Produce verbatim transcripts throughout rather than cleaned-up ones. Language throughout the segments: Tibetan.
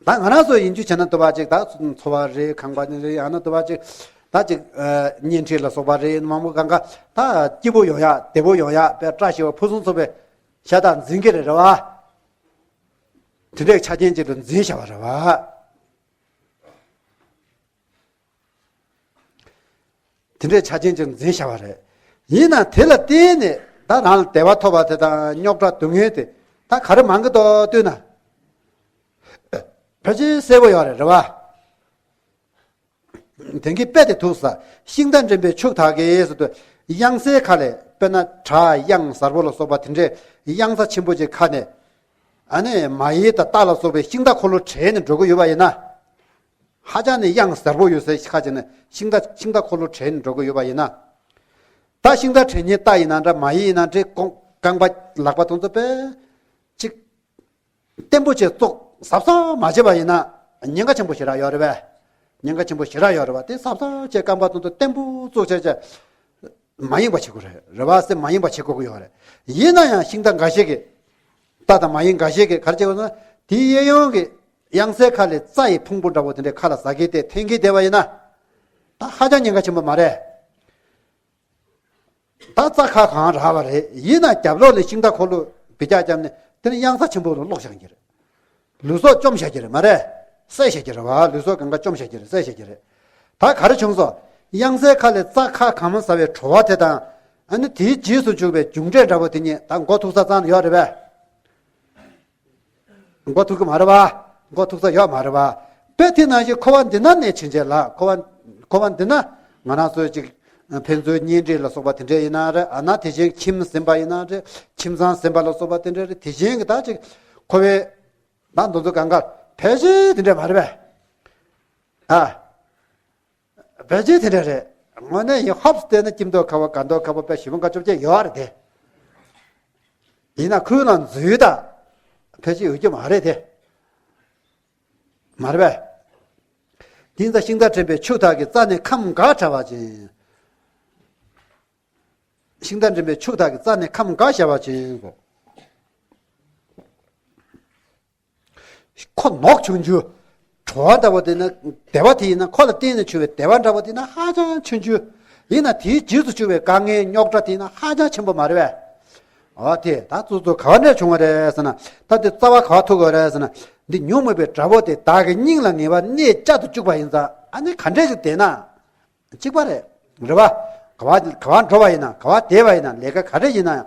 ད་ང་རང་ཚོ་ཡིན་རྒྱུ་བྱས་ན་འདུག་པ་ཅིག་ད་འཚོ་བ་རེད། ཁང་པ་རེད། ཡང་ན་འདུག་པ་ཅིག་ད་ཅིག་ཨ་གཉེན་སྒྲིག་ལ་སོགས་པ་རེད། མང་པོ་གང་ག་ད་སྐྱིད་པོ་ཡོང་ཡ་བདེ་པོ་ཡོང་ཡ་དཔེ་བཀྲ་ཤིས་པ་ཕུན་སུམ་ཚོགས་པའི་ཤ་སྟག་འཛིན་གྱི་རེད། རེད་བ། དེ་འདྲའི་ཆ་རྐྱེན་ཅིག་ཏུ་འཛིན་བྱ་བ་རེད་བ། དེ་འདྲའི་ཆ་རྐྱེན་ཅིག་འཛིན་བྱ་བ་རེད། ཡིན་ན་དེ་ལ་བརྟེན་ནས་ད་རང་ལ་བདེ་བ་ཐོབ་པ་དེ་དང་རྙོག་དྲ་སྡུག་བསྔལ་དེ་ད་ག་རེ་མང་གི་འདུག་ལྟོས་ན། ཕལ་ཆེར་གསལ་པོ་ཡོད་རེད། རེད་བ། དེང་གི་དཔེ་དེ་ཐུག་ས། ཤིང་རྟ་འདྲེན་པའི་ཕྱུགས་དག་གིས་ཟེར་དུས། གཡང་སའི་ཁ་ལས་དཔེར་ན་བྲག་གཡང་གཟར་པོ་ལ་སོགས་པ་དེ་འདྲའི་གཡང་ས་ཆེན་པོ་ཅིག་ཁ་ནས། ཨ་ནི་མ་ཡི་དང་རྟ་ལ་སོགས་པའི་ཤིང་རྟ་འཁོར་ལོ་བྲེས་ནས་འགྲོ་གི་ཡོད་པ་ཡིན་ན། ཧ་ཅང་ནས་གཡང་གཟར་པོ་ཡོད་སའི་ཁ་ཅིག་ནས་ཤིང་རྟ་ཤིང་རྟ་འཁོར་ལོ་བྲེས་ནས་འགྲོ་གི་ཡོད་པ་ཡིན་ན། ད་ཤིང་རྟ་བྲེས་མཁན་རྟ་ཡིན་ན་འདྲ། མ་ཡི་ཡིན་ན་འདྲ། རྐང་རྐང་པ་ལག་པ་དེ་ཚོ་དཔེ་ཅིག་བརྟན་པོ་བྱས་བཙོག་གཟབ་གཟབ་མ་བྱས་པ་ཡིན་ན་ཉེན་ཁ་ཆེན་པོ་ཞེ་དྲག་ཡོད་རེད་པས། ཉེན་ཁ་ཆེན་པོ་ཞེ་དྲག་ཡོད་རེད་པ། དེ་གཟབ་གཟབ་བྱས་རྐང་པ་དེ་ཚོ་བརྟན་པོ་བཙོག་བྱས་བྱས་མ་ཡེངས་པ་བྱེད་དགོས་རེད། རེད་པ། སེམས་མ་ཡེངས་པ་བྱེད་དགོས་ཀྱི་ཡོད་རེད། ཡིན་ན་ཡང་ཤིང་རྟ་འགའ་ཤས་ཀྱིས། རྟ་དང་མ་ཡི་འགའ་ཤས་ཀྱིས་ག་རེ་བྱེད་དགོས་ན། དེའི་གཡས་གཡོན་གྱི་གཡང་སའི་ཁ་ལས་རྩྭ་ཡི་ཕུང་པོ་འདྲ་པོ་དེ་འདྲའི་ཁ་ལ་ཟ་གི་བསྡད་འཐེན་གི་བསྡད་པ་ཡིན་ན། ད་ཧ་ཅང་ཉེན་ཁ་ཆེན་པོ་མ་རེད། ད་རྩྭ་ཁ་གང་རག་པ་རེད། ཡིན་ན་རྒྱབ་ལོགས་ནས་ཤིང་རྟ་འཁོར་ལོ་འབུད་རྒྱག་བརྒྱབ་ནས་དེ་ནི་གཡང་ས་ཆེན་པོ་ལ་སློག་བཞག་གི་རེད། ལུས་སྲོག་བཅོམ་བཞག་གི་རེད། མ་རེད། བསད་བཞག་གི་རེད་བ། ལུས་སྲོག་གང་ག་བཅོམ་བཞག་གི་རེད། བསད་བཞག་གི་རེད། ད་ག་རེ་བྱུང་སོང་། གཡང་སའི་ཁ་ལས་རྩྭ་ཁ་གང་མང་ཟ་བའི་བྲོ་བ་དེ་དང་། ཨ་ནི་དེའི་རྗེས་སུ་འཇུག་པའི་མཇུག་འབྲས་འདྲ་པོ་དེ་གཉིས་ད་མགོ་ཐུག་ས་རྩ་ནས་ཡོད་རེད་པས། མགོ་ཐུག་གི་མ་རེད་པ། མགོ་ཐུག་ས་ཡོད་མ་རེད་པ། དཔེ་དེ་ནང་བཞིན་འཁོར་བ་འདི་ན་གནས་ཕྱིན་ཆད་ལ། འཁོར་བ་འཁོར་བ་འདི་ན་ང་རང་ཚོའི་ཅིག་ཕན་ཚུན་གཉེན་སྒྲིག་ལ་སོགས་པ་དེ་འདྲ་ཡིན་ན་རེད། ཨ་ན་དེ་བཞིན་ཁྱིམ་ཟིན་པ་ཡིན་ན་རེད། ཁྱིམ་ཚང་ཟིན་པ་ལ་སོགས་པ་དེ་འདྲ་རེད། དེ་བཞིན་གྱི་ད་ཅིག་འཁོར་བའི་ད་འདི་ཚོ་གང་ག་ཕལ་ཆེར་དེ་འདྲ་མ་རེད་པས། ཨ། ཕལ་ཆེར་དེ་འདྲ་རེད། དངོས་གནས་ཡིན་ཧོབ་སྟེ་ན་ཁྱིམ་ཐོག་ཁ་བ་དགའ་ཐོག་ཁ་བ་དཔེ་ཞེ་པོ་དགའ་ཆོག་ཅེས་ཡོད་རེད་དེ། ཡིན་ན་ཁོའི་ནང་འཛུལ་ད་ཕལ་ཆེར་ཡོད་རྒྱུ་མ་རེད་དེ། མ་རེད་པས། དེ་ཚེ་ཤིང་རྟ་འདྲེན་པའི་ཕྱུགས་དག་གིས། རྩྭ་ནི་ཁམ་འགའ་བྲ་བ་ཅན། ཤིང་རྟ་འདྲེན་པའི་ཕྱུགས་དག་གིས། རྩྭ་ནི་ཁམ་འགའ་བྲ་བ་ཅན་གོ། ཁོ་ནོག་ཆུང་ཆུང་། བྲོ་བ་འདྲ་པོ་དེ་ན་བདེ་བ་དེ་ཡིན་ན། ཁོ་ལ་བརྟེན་ནས་བྱུང་བའི་བདེ་བ་འདྲ་པོ་དེ་ན་ཧ་ཅང་ཆུང་ཆུང་། ཡིན་ན་དེའི་རྗེས་སུ་འཇུག་པའི་དཀའ་ངལ་རྙོག་དྲ་དེ་ན་ཧ་ཅང་ཆེན་པོ་མ་རེད་པས། འོ་དེ་ད་ཙུ་ཙུ་ག་བ་ནས་བྱུང་བ་རེད་ཟེར་ན། ད་དེ་རྩ་བ་ག་བ་ཐུག་དགོས་རེད་ཟེར་ན། འདི་ཉོན་མོངས་པའི་དགྲ་བོ་དེ་བདག་གི་སྙིང་ལ་ངེས་པ་གནས་བཅའ་དུ་བཅུག་པ་ཡིན་ཙང་། ཨ་ནི་ག་འདྲས་ཞིག་བསྡད་ན། གཅིག་པ་རེད། རེད་པ། ག་བ་ག་བ་འགྲོ་བ་ཡིན་ན། ག་བ་བསྡད་པ་ཡིན་ན། ལས་ཀ་ག་རེ་ཡིན་ན་ཡང་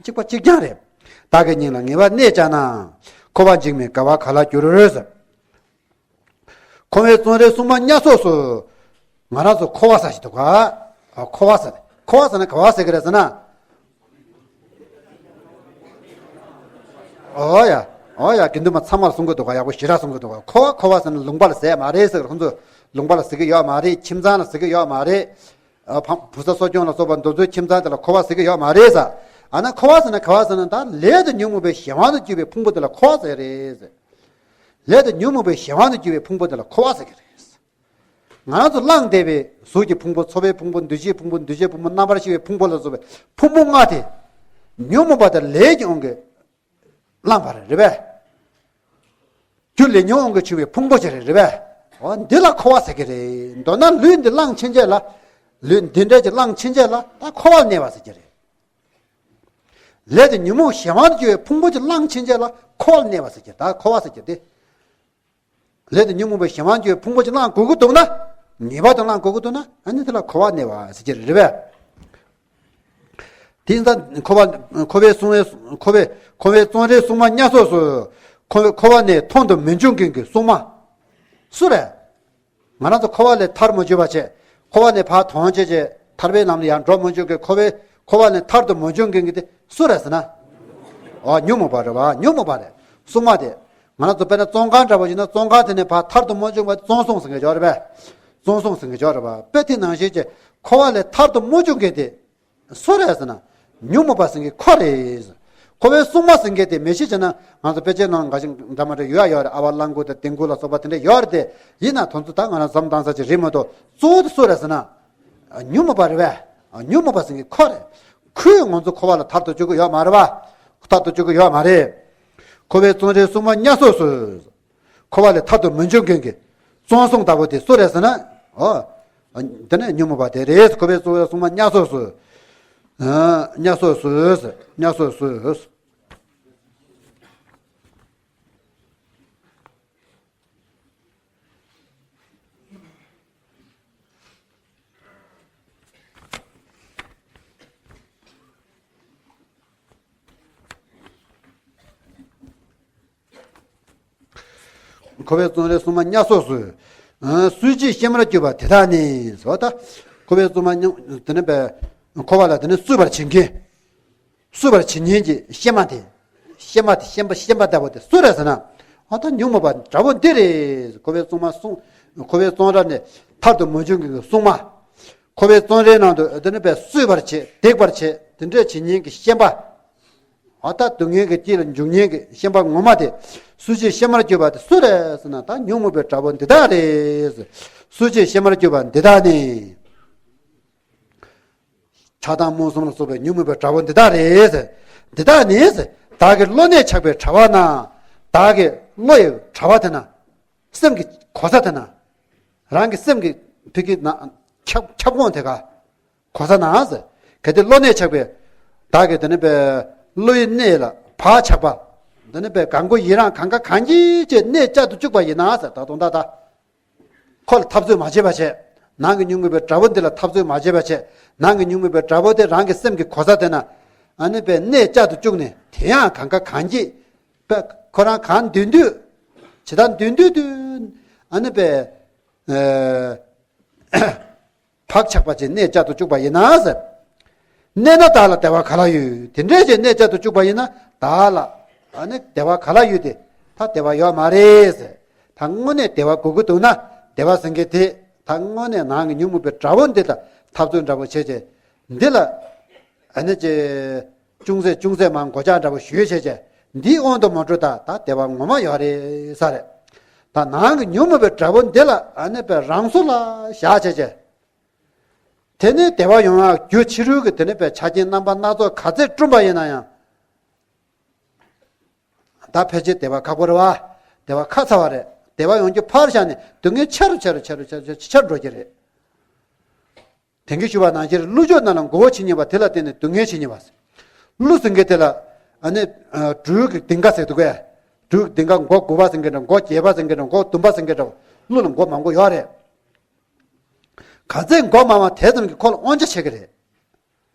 གཅིག་པ་གཅིག་རྐྱང་རེད། བདག་གི་སྙིང་ལ་ངེས་པ་གནས་བཅའ་ན། འཁོར་བ་འཇིགས་མེད་དགའ་བ་ག་ལ་འགྱུར་རོ་ཟེར། འཁོར་བའི་བཙོན་རའི་སྲུང་མ་བརྙ་སོགས་སུ། ང་རང་ཚོ་འཁོར་བ་ཟེར་ཞིག་འདུག་ག་ཨ། འཁོར་བ་ཟེར། འཁོར་བ་ཟེར་ན་ག་བ་ཟེར་གི་རེད་ཟེར་ན། ཨོ་ཡ། ཨོ་ཡ། དགེ་འདུན་པ་ཚང་མར་གསུང་གི་འདུག་ག་ཡག་པོ་ཞེ་དྲག་གསུང་གི་འདུག་ག་འཁོར་བ་འཁོར་བ་ཟེར་ན་ལུང་པ་ལ་ཟེར་མ་རེད་ཟེར། ཁོང་ཚོས་ལུང་པ་ལ་ཟེར་གི་ཡོད་མ་རེད། ཁྱིམ་ཚང་ལ་ཟེར་གི་ཡོད་མ་རེད། ཨ། ཕ་བུ་ཚ་གསོ་སྐྱོང་ལ་སོགས་པ་འདི་ཚོའི་ཁྱིམ་ཚང་དེ་ལ་འཁོར་བ་ཟེར་གི་ཡོད་མ་རེད་ཟེར། ཨ་ན་འཁོར་བ་ཟེར་ན་ག་བ་ཟེར་ན། ད་ལས་དང་ཉོན་མོངས་པའི་གཞན་དབང་དུ་གྱུར་པའི་ཕུང་པོ་དེ་ལ་འཁོར་བ་ཟེར་རེད་ཟེར། ལས་དང་ཉོན་མོངས་པའི་གཞན་དབང་དུ་གྱུར་པའི་ཕུང་པོ་དེ་ལ་འཁོར་བ་ཟེར་གི་རེད། ང་རང་ཚོ་བླངས་བསྡད་པའི་གཟུགས་ཀྱི་ཕུང་པོ། ཚོར་བའི་ཕུང་པོ། འདུ་ཤེས་ཕུང་པོ། འདུ་བྱེད་ཕུང་པོ། རྣམ་པར་ཤེས་པའི་ཕུང་པོ་ལ་སོགས་པའི་ཕུང་པོ་ལྔ་དེ། ཉོན་མོངས་པ་དང་ལས་ཀྱི་དབང་གིས་བླངས་པ་རེད། རེད་པས། རྒྱུ་ལས་ཉོན་དབང་གིས་བྱུང་བའི་ཕུང་པོ་ཅིག་རེད། རེད་པས། འོ་འདི་ལ་འཁོར་བ་ཟེར་གི་རེད། མདོར་ན་ལུས་འདི་བླངས་ཕྱིན་ཆད་ལ། ལུས་འདི་འདྲ་ཅིག་བླངས་ཕྱིན་ཆད་ལ་ད་འཁོར་བར་གནས་པ་ཟེར་གི་རེད། ལས་དང་ཉོན་མོངས་གཞན་དབང་དུ་གྱུར་པའི་ཕུང་པོ་ཅིག་བླངས་ཕྱིན་ཆད་ལ་འཁོར་བར་གནས་པ་ཟེར་གི་རེད། ད་འཁོར་བ་ཟེར་གི་རེད། ལས་དང་ཉོན་མོངས་པའི་གཞན་དབང་གྱུར་པའི་ཕུང་པོ་ཅིག་བླངས་དགོས་ཀྱི་འདུག་ན། ངེས་པར་དུ་བླངས་དགོས་ཀྱི་འདུག་ན། ཨ་ནི་དེ་ལ་འཁོར་བར་གནས་པ་ཟེར་གྱི་རེད་པས། དེ་ཡིན་ཙང་འཁོར་བ་འཁོར་བའི་སྲུང་བའི་འཁོར་བའི་འཁོར་བའི་བཙོན་རའི་སྲུང་མ་བརྙ་སོགས་སུ། འཁོར་བའི་འཁོར་བ་ནས་མཐོང་དུ་མི་འཇུག་མཁན་གྱི་སྲུང་མ། སུ་རེད། ང་རང་ཚོ་འཁོར་བ་ལས་ཐར་མ་འཇུག་པ་བྱས། འཁོར་བ་ནས་ཕར་དོང་བྱས་བྱས་ཐར་པའི་ལམ་ལ་ཡང་འགྲོ་མ་འཇུག་གི། འཁོར་བའི་འཁོར་བ་ནས་ཐར་དུ་མ་འཇུག་མཁན་གྱི་དེ་སུ་རེད་ཟེར་ན། ཨོ་ཉོན་མོངས་པ་རེད་བ། ཉོན་མོངས་པ་རེད། སྲུང་མ་དེ། ང་རང་ཚོ་དཔེར་ན་བཙོན་ཁང་འདྲ་བོ་ཞིག་ན་བཙོན་ཁང་དེ་ནས་ཕར་ཐར་དུ་མ་འཇུག་པ་བཙོན་སྲུང་ཟེར་མཁན་ཅིག་ཡོད་རེད་པས། བཙོན་སྲུང་ཟེར་མཁན་ཅིག་ཡོད་རེད་པ། དཔེ་དེ་ནང་བཞིན་གྱི་འཁོར་བ་ལས་ཐར་དུ་མ་འཇུག་མཁན་དེ། སུ་རེད་ཟེར་ན། ཉོན་མོངས་པ་ཟེར་མཁན་ཁོ་རེད། འཁོར་བའི་སྲུང་མ་ཟེར་མཁན་དེ་མི་ཤེས་བྱས་ན་ང་ཚོ་དཔེ་ཆའི་ནང་འགའ་ཞིག་འདྲ་མ་འདྲ་ཡོད་ཡ་ཡོད་རེད། ཨ་བ་གླང་མགོ་དང་ལྡིང་གུ་ལ་སོགས་པ་དེ་འདྲ་ཡོད་རེད་དེ། ཡིན་ན་དོན་ཚོ་ད་ང་རང་བསམ་བཏང་ས་ཅིག་རེད་མ་གཏོགས། གཙོ་བོ་དེ་སུ་རེད་ཟེར་ན། ཉོན་མོངས་པ་རེད་པས། ཉོན་མོངས་པ་ཟེར་མཁན་ཁོ་རེད། ཁོས་ང་ཚོ་འཁོར་བ་ལ་ཐར་དུ་བཅུག་གི་ཡོད་མ་རེད་པ། ཐར་དུ་བཅུག་གི་ཡོད་མ་རེད། འཁོར་བའི་བཙོན་རའི་སྲུང་མ་བརྙ་སོགས་སུ། འཁོར་བ་ལས་ཐར་དུ་མི་འཇུག་མཁན་གྱི་བཙོན་སྲུང་ལྟ་བུ་དེ་སུ་རེད་ཟེར་ན། ཨོ། དེ་ནི་ཉོན་མོངས་པ་དེ་རེད། འཁོར་བའི་བཙོན་རའི་སྲུང་མ་དམྱལ་སོགས་སུ། ཨ། དམྱལ་སོགས་སུ། དམྱལ་སོགས་སུ། འཁོར་བའི་བཙོན་རའི་སྲུང་མ་དམྱལ་སོགས་སུ། ཨ། གསོད་བྱེད་གཤེད་མར་གྱུར་པ་དེ་དག་ནི་ཟེར་བ་དང་། འཁོར་བའི་བཙོན་མ་དམྱལ་དེ་ནི་པའི་འཁོར་བ་ལ་དེ་ནི་གསོད་པར་བྱེད་མཁན། གསོད་པར་བྱེད་མཁན་གྱི་གཤེད་མ་དེ། གཤེད་མ་དེ་གཤེད་པ་གཤེད་པ་ལྟ་བུ་དེ་སུ་རེད་ཟེར་ན། ཨ། ད་ཉོན་མོངས་པ་དྲག་པོ་འདི་རེད། འཁོར་བའི་བཙོན་མ་སྲུང་། འཁོར་བའི་བཙོན་ར་ནས་ཐར་དུ་མི་འཇུག་མཁན་གྱི་སྲུང་མ། འཁོར་བའི་བཙོན་རའི་ནང་དུ་དེ་ནི་པའི་གསོད་པར་བྱེད། བརྡེག་པར་བྱེད། དེ་འདྲ་བྱེད་མཁན་གྱི་གཤེད་པ། ཨ། ད་སྡུག་བསྔལ་གྱི་དཀྱིལ་ལ་འཇུག་མཁན་གྱི་གཤེད་པ་ངོ་མ་དེ། གསོད་བྱེད་གཤེད་མར་གྱུར་པ་དེ་སུ་རེད་ཟེར་ན། ད་ཉོན་མོངས་པའི་དགྲ་བོ་འདི་དག་རེད། གསོད་བྱེད་གཤེད་མར་གྱུར་པ་འདི་དག་ནི། ཆགས་སྡང་རྨོངས་གསུམ་ལ་སོགས་པའི་ཉོན་མོངས་པའི་དགྲ་བོ་འདི་དག་རེད། འདི་དག་ནི། བདག་གི་བློ་གནས་ཆགས་པའི་དྲ་བ་ན། བདག་གི་བློ་ཡི་དྲ་བ་དེ་ན། སེམས་ཀྱི་གོ་ས་དེ་ན། རང་གི་སེམས་ཀྱི་ཕི་གི་ན་ཁྱབ་ཁྱབ་ཁོངས་དེ་ག། གོ་ས་ན་ཟེར། གལ་ཏེ་བློ་གནས་ཆགས་པའི། བདག་གི་དེ་ནི་པའི་བློ་ཡི་གནས་ལ་བག་ཆགས་པ། དེ་ནི་པའི་གང་གོ་ཡི་རང་གང་ག་གང་གིས་ཀྱི་གནས་བཅའ་དུ་བཅུག་པ་ཡིན་ན་ཟེར། ད་དུང་ད་ད། ཁོ་ལ་འཐབ་རྩོད་མ་བྱེད་པ་བྱས། ནང་གི་ཉོན་མོངས་པའི་དགྲ་བོ་འདི་ལ་འཐབ་རྩོད་མ་བྱེད་པ་བྱས། ནང་གི་ཉོན་མོངས་པའི་དགྲ་བོ་དེ་རང་གི་སེམས་ཀྱི་གོ་ས་དེ་ན། ཨ་ནི་པའི་གནས་བཅའ་དུ་བཅུག་ནས། དེ་ཡང་གང་ག་གང་གིས། པའི་ཁོ་རང་གང་འདོད་འདོད། ཇི་ལྟར་འདོད་འདོད་དུ། ཨ་ནི་པའི། ཨ། བག་ཆགས་པ་ཅན་གནས་བཅའ་དུ་བཅུག་པ་ཡིན་ན་ཟེར། གནས་ན་བདག་ལ་བདེ་བ་ག་ལ་ཡོད། དེ་འདྲའི་ཅིག་གནས་བཅའ་དུ་བཅུག་པ་ཡིན་ན་བདག་ལ། ཨ་ནི་བདེ་བ་ག་ལ་ཡོད་དེ། ད་བདེ་བ་ཡོད་མ་རེད་ཟེར། ད་དངོས་གནས་བདེ་བ་དགོས་ཀྱི་འདུག་ན། བདེ་བ་ཟེར་མཁན་དེ། ད་དངོས་གནས་ནང་གི་ཉོན་མོངས་པའི་དགྲ་བོ་འདི་དང་འཐབ་རྩོད་འདྲ་པོ་བྱས་བྱས། འདི་ལ། ཨ་ནི་ཅི། ཅུང་ཟད་ཅུང་ཟད་མར་མགོ་ལྕག་འདྲ་པོ་གཞུས་བྱས་བྱས། འདིའི་དབང་དུ་མ་འགྲོ་ད། ད་བདེ་བ་ངོ་མ་ཡོད་རེད་ས་རེད། ད་ནང་གི་ཉོན་མོངས་པའི་དགྲ་བོ་འདི་ལ། ཨ་ནི་པའི་རང་སོ་ལ་བཞག་བྱས་བྱས། དེ་ནས་བདེ་བ་ཡོང་བའི་རྒྱུ་ཕྱི་རོལ་གྱི་དེ་ནས་པའི་ཆ་རྐྱེན་རྣམ་པ་སྣ་ཚོགས་ག་ཚད་བསྐྲུན་པ་ཡིན་ན་ཡང་། ད་ཕལ་ཆེར་བདེ་བ་ཁག་པོ་རེད་བ། བདེ་བ་ཁག་ཚ་བ་རེད། བདེ་བ་ཡོང་རྒྱུ་ཕར་བཞག་ནས་སྡུག་བསྔལ་ཆེ་རུ་ཆེ་རུ་ཆེ་རུ་ཆེ་རུ་ཆེ་རུ་འགྲོ་གི་རེད། དེང་གི་ཞུ་བ་ནང་བཞིན་ཀླུ་ཆོས་རྣམས་ལ་མགོ་བོ་འཆི་ཉེན་པ་དེ་ལ་བརྟེན་ནས་སྡུག་བསྔལ་འཆི་ཉེན་པ། ཀླུ་ཟེར་མཁན་དེ་ལ། ཨ་ནི། སྦྲུལ་གྱི་ལྡིང་ག་ཟེར་འདུག་གས། སྦྲུལ་གྱི་ལྡིང་ག་མགོ་དགུ་པ་ཟེར་མཁན་འདྲ། མགོ་བརྒྱད་པ་ཟེར་མཁན་འདྲ། མགོ་བདུན་པ་ཟེར་མཁན་འདྲ། ཀླུ་ལ་མགོ་མང་པོ་ཡོད་རེད། ག་ཚད་མགོ་མང་བ་དེ་ཙམ་གྱིས་ཁོ་ལ་དབང་ཆ་ཆེ་གི་རེད།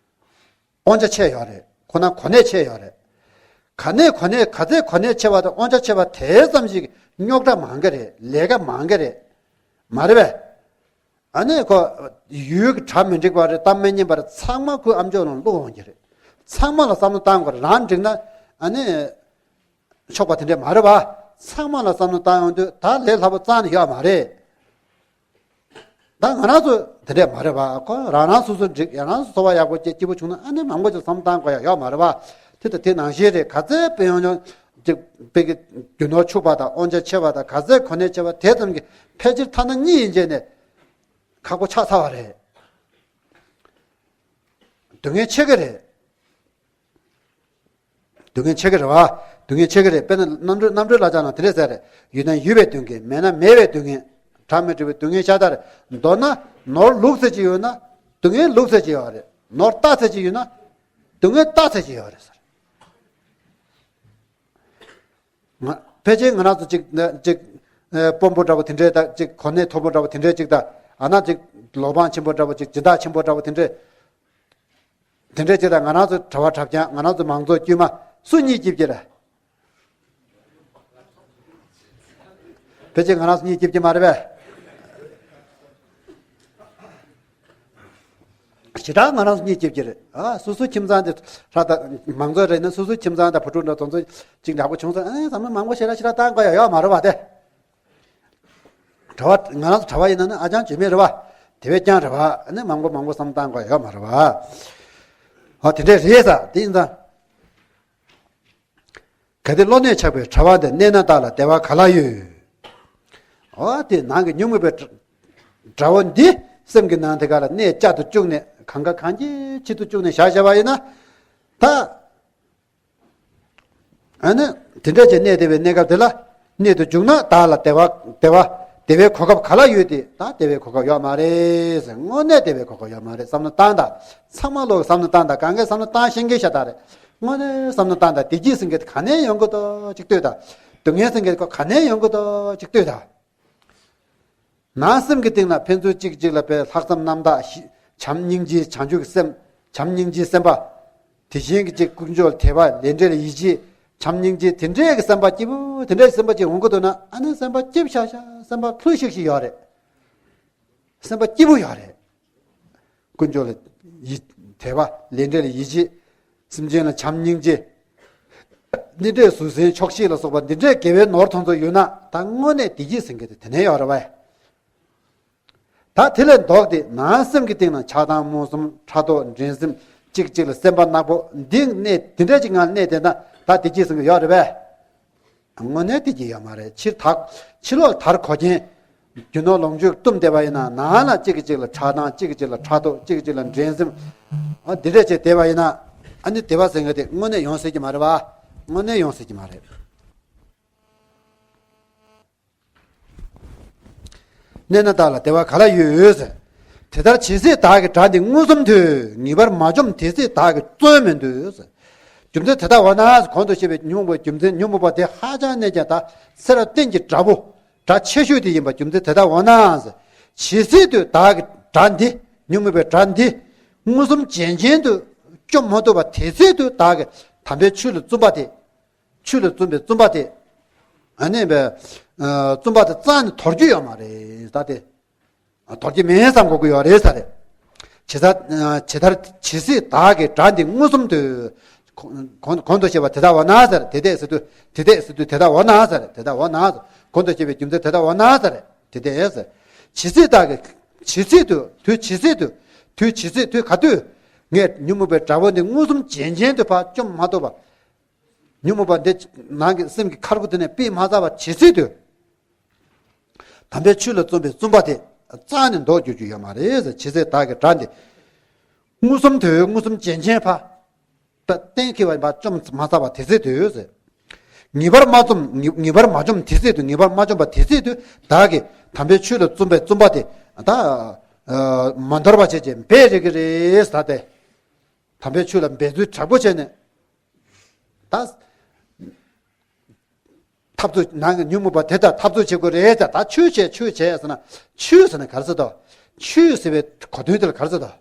དབང་ཆ་ཆེ་ཡོད་རེད། ཁོ་ན་གོ་གནས་ཆེ་ཡོད་རེད། ག་ནས་གོ་གནས། ག་ཚད་གོ་གནས་ཆེ་བ་དང་དབང་ཆ་ཆེ་བ་དེ་ཙམ་ཞིག་རྙོག་དྲ་མང་གི་རེད། ལས་ཀ་མང་གི་རེད། མ་རེད་པས། ཨ་ནི་ཁོ། ཡུལ་གྱི་གྲ་མི་འགྲིག་པ་རེད། གཏམ་མི་སྙན་པ་རེད། ཚང་མ་ཁོའི་ཨམ་ཅོག་ནང་བླུག་འོང་གི་རེད། ཚང་མ་ལ་བསམ་བློ་བཏང་དགོས་རེད། རང་འགྲིག་ན། ཨ་ནི། ཆོག་པ་དེ་འདྲས་མ་རེད་བ། ཚང་མ་ལ་བསམ་བློ་བཏང་ཡོང་དུས་ད་ལས་སླ་པོ་རྩ་ནས་ཡོད་མ་རེད། ད་ང་རང་ཚོ་དེ་འདྲས་མ་རེད་བ། ཁོ་རང་རང་སོ་སོ་འགྲིག། ཡང་རང་སོ་སོ་འཚོ་བ་ཡག་པོ་སྐྱེ་སྐྱིད་པོ་བྱུང་ན། ཨ་ནི་མང་པོ་ཅིག་བསམ་བློ་བཏང་དགོས་ཡ་ཡོད་མ་རེད་བ། དེ་ད་དེ་ནང་བཞིན་རེད། ག་ཚད་དཔེ་ཡོང་ཡོང་ཅིག་དཔེ་གི་རྒྱུ་ནོར་ཕྱུག་པ་དང་དབང་ཆ་ཆེ་བ་དང་། ག་ཚད་གོ་གནས་ཆེ་བ་དེ་ཙམ་གྱིས་ཕལ་ཆེར་ཐ་ན་གཉིད་ཡིན་བྱས་ནས་ཁག་པོ་ཆགས་ཚར་བ་རེད། སྡུག་བསྔལ་ཆེ་གི་རེད། སྡུག་བསྔལ་ཆེ་གི་རེད་བ། སྡུག་བསྔལ་ཆེ་གི་རེད། དཔེར་ན་རྣམ་གྲོལ། རྣམ་གྲོལ་བསླབ་བྱ་ནང་དེ་འདྲས་ཟེར་རེད། ཡོད་ན་ཡོད་པའི་སྡུག་བསྔལ། མེད་ན་མེད་པའི་སྡུག་བསྔལ། གྲངས་མེད་འགྲོ་བའི་སྡུག་བསྔལ་ཤ་སྟག་རེད། མདོར་ན་ནོར་ལུག་ཙམ་ཅིག་ཡོད་ན་སྡུག་བསྔལ་ལུག་ཙམ་ཅིག་ཡོད་རེད། ནོར་རྟགས་ཙམ་ཅིག་ཡོད་ན་སྡུག་བསྔལ་རྟགས་ཙམ་ཅིག་ཡོད་རེད་ཟེར། ང་། ཕལ་ཆེར་ང་རང་ཚོ་ཅིག་ཅིག་ཨ། དཔོན་པོ་འདྲ་པོ་དེ་འདྲས་དང་། ཅིག་གོ་གནས་མཐོ་པོ་འདྲ་པོ་དེ་འདྲས་ཅིག་དང་། ཨ་ན་ཅིག་ལོ་པང་ཆེན་པོ་འདྲ་པོ་ཅིག་སྦྱིན་བདག་ཆེན་པོ་འདྲ་པོ་དེ་འདྲས། དེ་འདྲས་ཅིག་དང་། ང་རང་ཚོ་གྲྭ་པ་གྲྭ་རྐྱང་། ང་རང་ཚོ་མང་ཚོགས་དཀྱུས་མ་སུ་གཉིད་སྐྱིད་ཀྱི་རེད། ཕལ་ཆེར་ང་རང་ཚོ་གཉིད་སྐྱིད་ཀྱི་མ་རེད་པས། ཞེ་དྲག་ང་རང་ཚོ་གཉིད་སྐྱིད་ཀྱི་རེད། ཨ། སོ་སོའི་ཁྱིམ་ཚང་དེ་ཧྲ་ད། མང་ཚོགས་རེད་ན་སོ་སོའི་ཁྱིམ་ཚང་དང་བུ་ཕྲུག་འདྲ་དེ་ཚོ་ཅིག་ཡག་པོ་བྱུང་ཙང་། ཨ། བསམ་བློ་མང་པོ་ཞེ་དྲག་ཞེ་དྲག་བཏང་དགོས་ཡ་ཡོད་མ་རེད་པ་དེ། གྲྭ་པ། ང་རང་ཚོ་གྲྭ་པ་ཡིན་ན་ནི་ཨ་ཅང་བྱེད་མེད་རེད་པ། དེ་བས་ཀྱང་རེད་པ། ཨ་ནི་མང་པོ་མང་པོ་བསམ་བཏང་དགོས་ཡ་ཡོད་མ་རེད་པ། ཨ། དེ་འདྲས་རེད་ས། དེ་ཡིན་ཙང་། གལ་ཏེ་བློ་གནས་ཆགས་པའི་དྲ་བ་འདི། གནས་ན་བདག་ལ་བདེ་བ་ག་ལ་ཡོད། འོ་དེ་ནང་གི་ཉོན་མོངས་པའི་དྲ་བ་འདི་སེམས་ཀྱི་ནང་དེ་ག་ལ་གནས་བཅའ་དུ་བཅུག་ནས། གང་ག་གང་གིས་བྱེད་དུ་བཅུག་ནས་བཞག་བཞག་པ་ཡིན་ན། ད། ཨ་ནི་དེ་འདྲ་བྱས་གནས་བསྡད་པའི་གནས་སྐབས་དེ་ལ། གནད་དུ་འཇུག་ན་བདག་ལ་བདེ་བ་བདེ་བ་བདེ་བའི་གོ་སྐབས་ག་ལ་ཡོད་དེ། ད་བདེ་བའི་གོ་སྐབས་ཡོད་མ་རེད་ཟེར། དངོས་གནས་བདེ་བའི་གོ་སྐབས་ཡོད་མ་རེད། བསམ་བློ་བཏང་དང་། ཚང་མ་ལོག་བསམ་བློ་བཏང་དང་། གང་གས་བསམ་བློ་བཏང་ཤེས་མཁན་ཤ་སྟག་རེད། དངོས་གནས་བསམ་བློ་བཏང་དང་། བདེ་སྐྱིད་ཟེར་མཁན་དེ་ག་ནས་ཡོང་གི་འདུག་ཅིག་ལྟོས་དང་། སྡུག་བསྔལ་ཟེར་མཁན་དེ་ག་ནས་ཡོང་གི་འདུག་ཅིག་ལྟོས་དང་། ནང་སེམས་ཀྱི་སྟེང་ལ་ཕན་ཚུན་གཅིག་གཅིག་ལ་བས་ལྷག་བསམ་རྣམ་དག་ཞི། བྱམས་སྙིང་རྗེ། བྱང་ཆུབ་ཀྱི་སེམས། བྱམས་སྙིང་རྗེའི་སེམས་པ། དེ་བཞིན་གྱི་གཅིག་ཀུན་སྤྱོད་དད་པ། ལས་འབྲས་ལ་ཡིད་ཆེས། བྱམས་སྙིང་རྗེ། དེ་འདྲའི་གི་སེམས་པ་སྐྱིད་པོ། དེ་འདྲའི་སེམས་པ་ཅིག་འོང་གི་འདུག་ན། ཨ་ནི་སེམས་པ་སྐྱིད་ཤག་ཤག་སེམས་པ་ལྷོད་ཤིག་ཤིག་ཡོད་རེད། སེམས་པ་སྐྱིད་པོ་ཡོད་རེད། ཀུན་སྤྱོད་ལ་ཡིད། དད་པ། ལས་འབྲས་ལ་ཡིད་ཆེས། སེམས་ཅན་ལ་བྱམས་སྙིང་རྗེ། འདི་འདྲའི་གཟུགས་ཟིན་ཆོག་ཤེས་ལ་སོགས་པ་འདི་འདྲའི་དགེ་བའི་ནོར་ཐོན་ཚོ་ཡོད་ན། ད་དངོས་གནས་བདེ་སྐྱིད་ཟེར་མཁན་དེ་དེ་ནས་ཡོད་རེད་བས། ད་དེ་ལས་ལྡོག་སྟེ་ནང་སེམས་ཀྱི་སྟེང་ན་ཆགས་སྡང་རྨོངས་གསུམ། ཕྲག་དོག་འགྲན་སེམས། གཅིག་གཅིག་ལ་སེམས་པ་ནག་པོ། འདི་གནས། འདི་འདྲ་ཅིག་ངང་གནས་བསྡད་ན་ད་བདེ་སྐྱིད་ཟེར་མཁན་ཡོད་རེད་བས། དངོས་གནས་དེ་གྱིས་ཡོད་མ་རེད། ཕྱིར་དག་ཕྱི་ལོགས་དར་གོ་རྐྱེན། རྒྱུ་ནོར་ལོངས་སྤྱོད་བཏུམས་བསྡད་པ་ཡིན་ན། ནང་ལ་གཅིག་གིས་གཅིག་ལ་ཆགས་སྡང་། གཅིག་གིས་གཅིག་ལ་ཕྲག་དོག། གཅིག་གིས་གཅིག་ལ་འགྲན་སེམས། ཨ། འདི་འདྲས་བྱས་བསྡད་པ་ཡིན་ན། ཨ་ནི་བདེ་བ་ཟེར་མཁན་དེ་དངོས་གནས་ཡོང་སྲིད་ཀྱི་མ་རེད་བ། དངོས་གནས་ཡོང་སྲིད་ཀྱི་མ་རེད། གནས་ན་བདག་ལ་བདེ་བ་ག་ལ་ཡོད་ཟེར། དེ་ལྟར་ཇི་སྲིད་བདག་གི་དགྲ་འདི་མངོན་སུམ་དུ། ངེས་པར་མ་འཇོམས་དེ་སྲིད་བདག་གི་བརྩོན་མི་འདོད་ཟེར། རྒྱུ་མཚན་དེ་ལྟ་བ་ན། གོང་དུ་བཤད་པའི་ཉོན་མོངས་པའི་རྒྱུ་མཚན། ཉོན་མོངས་པ་དེ་ཧ་ཅང་གནས་ཀྱང་ད་སེ་ར་བསྟན་གྱི་དགྲ་བོ། དགྲ་ཆེ་ཤོས་དེ་ཡིན་པ། རྒྱུ་མཚན་དེ་ལྟ་བ་ན་ཟེར། ཇི་སྲིད་དུ་བདག་གི་དགྲ་འདི། ཉོན་མོངས་པའི་དགྲ་འདི་མངོན་སུམ་ཇེན་ཇེན་དུ་བཅོམ་མ་ཐུབ་པ། དེ་སྲིད་དུ་བདག་གི་དམ་པའི་ཆོས་ལ་བརྩོན་པ་དེ། ཆོས་ལ་བརྩོན་པའི་བརྩོན་པ་དེ། ཨ་ནི་བས། ཨ། བརྩོན་པ་དེ་རྩ་ནས་དོར་རྒྱུ་ཡོད་མ་རེད། ད་དེ་དོར་རྒྱུ་མིན་བསམ་དགོས་ཀྱི་ཡོད་རེད་ས་རེད། ཇི་ལྟར། ཇི་ལྟར་ཇི་སྲིད་བདག་གི་དགྲ་འདི་མངོན་སུམ་དུ། གོང་གོང་དུ་བཤད་པ་དེ་ལྟ་བ་ན་ཟེར། དེ་ལྟས་སྲིད་དུ། དེ་ལྟས་སྲིད་དུ་དེ་ལྟ་བ་ན་ཟེར། དེ་ལྟ་བ་ན་ཟེར། གོང་དུ་བཤད་པའི་རྒྱུ་མཚན་དེ་ལྟ་བ་ན་ཟེར། དེ་ལྟས་ཟེར། ཇི་སྲིད་བདག་གི། ཇི་སྲིད་དུ། དུས་ཇི་སྲིད་དུ། དུས་ཇི་སྲིད་དུ་ག་དུས། ངས་ཉོན་མོངས་པའི་དགྲ་བོ་འདི་མངོན་སུམ་ཇེན་ཇེན་དུ་ཕར་བཅོམ་མ་ཐུབ་པ། ཉོན་མོངས་པ་འདི་ནང་གི་སེམས་ཀྱི་མཁར་སྒོ་དེ་ནས་ཕུད་མ་ཚར་བ་ཇི་སྲིད་དུ། དམ་པའི་ཆོས་ལ་བརྩོན་པའི་བརྩོན་པ་དེ་རྩ་ནས་འདོར་རྒྱུ་རྒྱུ་ཡོད་མ་རེད་ཟེར། ཇི་སྲིད་བདག་གི་དགྲ་འདི་མངོན་སུམ་དུ། མངོན་སུམ་ཇེན་ཇེན་ཕར། ད་གཏན་འཁེལ་བ་ཡིན་པ་བཅོམ་མ་ཚར་བ་དེ་སྲིད་དུ་ཟེར། ངེས་པར་མ་འཇོམས། ངེས་ངེས་པར་མ་འཇོམས་དེ་སྲིད་དུ། ངེས་པར་མ་འཇོམས་པ་དེ་སྲིད་དུ་བདག་གིས་དམ་པའི་ཆོས་ལ་བརྩོན་པའི་བརྩོན་པ་དེ་ད། ཨ། མ་འདོར་བ་བྱས་བྱས་འབད་རེས་ཀྱི་རེད་ཟེར་ཏེ། དམ་པའི་ཆོས་ལ་འབད་རྩོལ་དྲག་པོ་བྱས་ནས། ད་འཐབ་རྩོད། ནང་གི་ཉོན་མོངས་པ་དེ་དང་འཐབ་རྩོད་བྱེད་དགོས་རེད་ད། ད་ཆོས་བྱས། ཆོས་བྱས་ཟེར་ན། ཆོས་ཟེར་ན་ག་རེ་ཟེར་དོ། ཆོས་ཟེར་བའི་གོ་དོན་དེ་ལ་ག་རེ་ཟེར་དོ།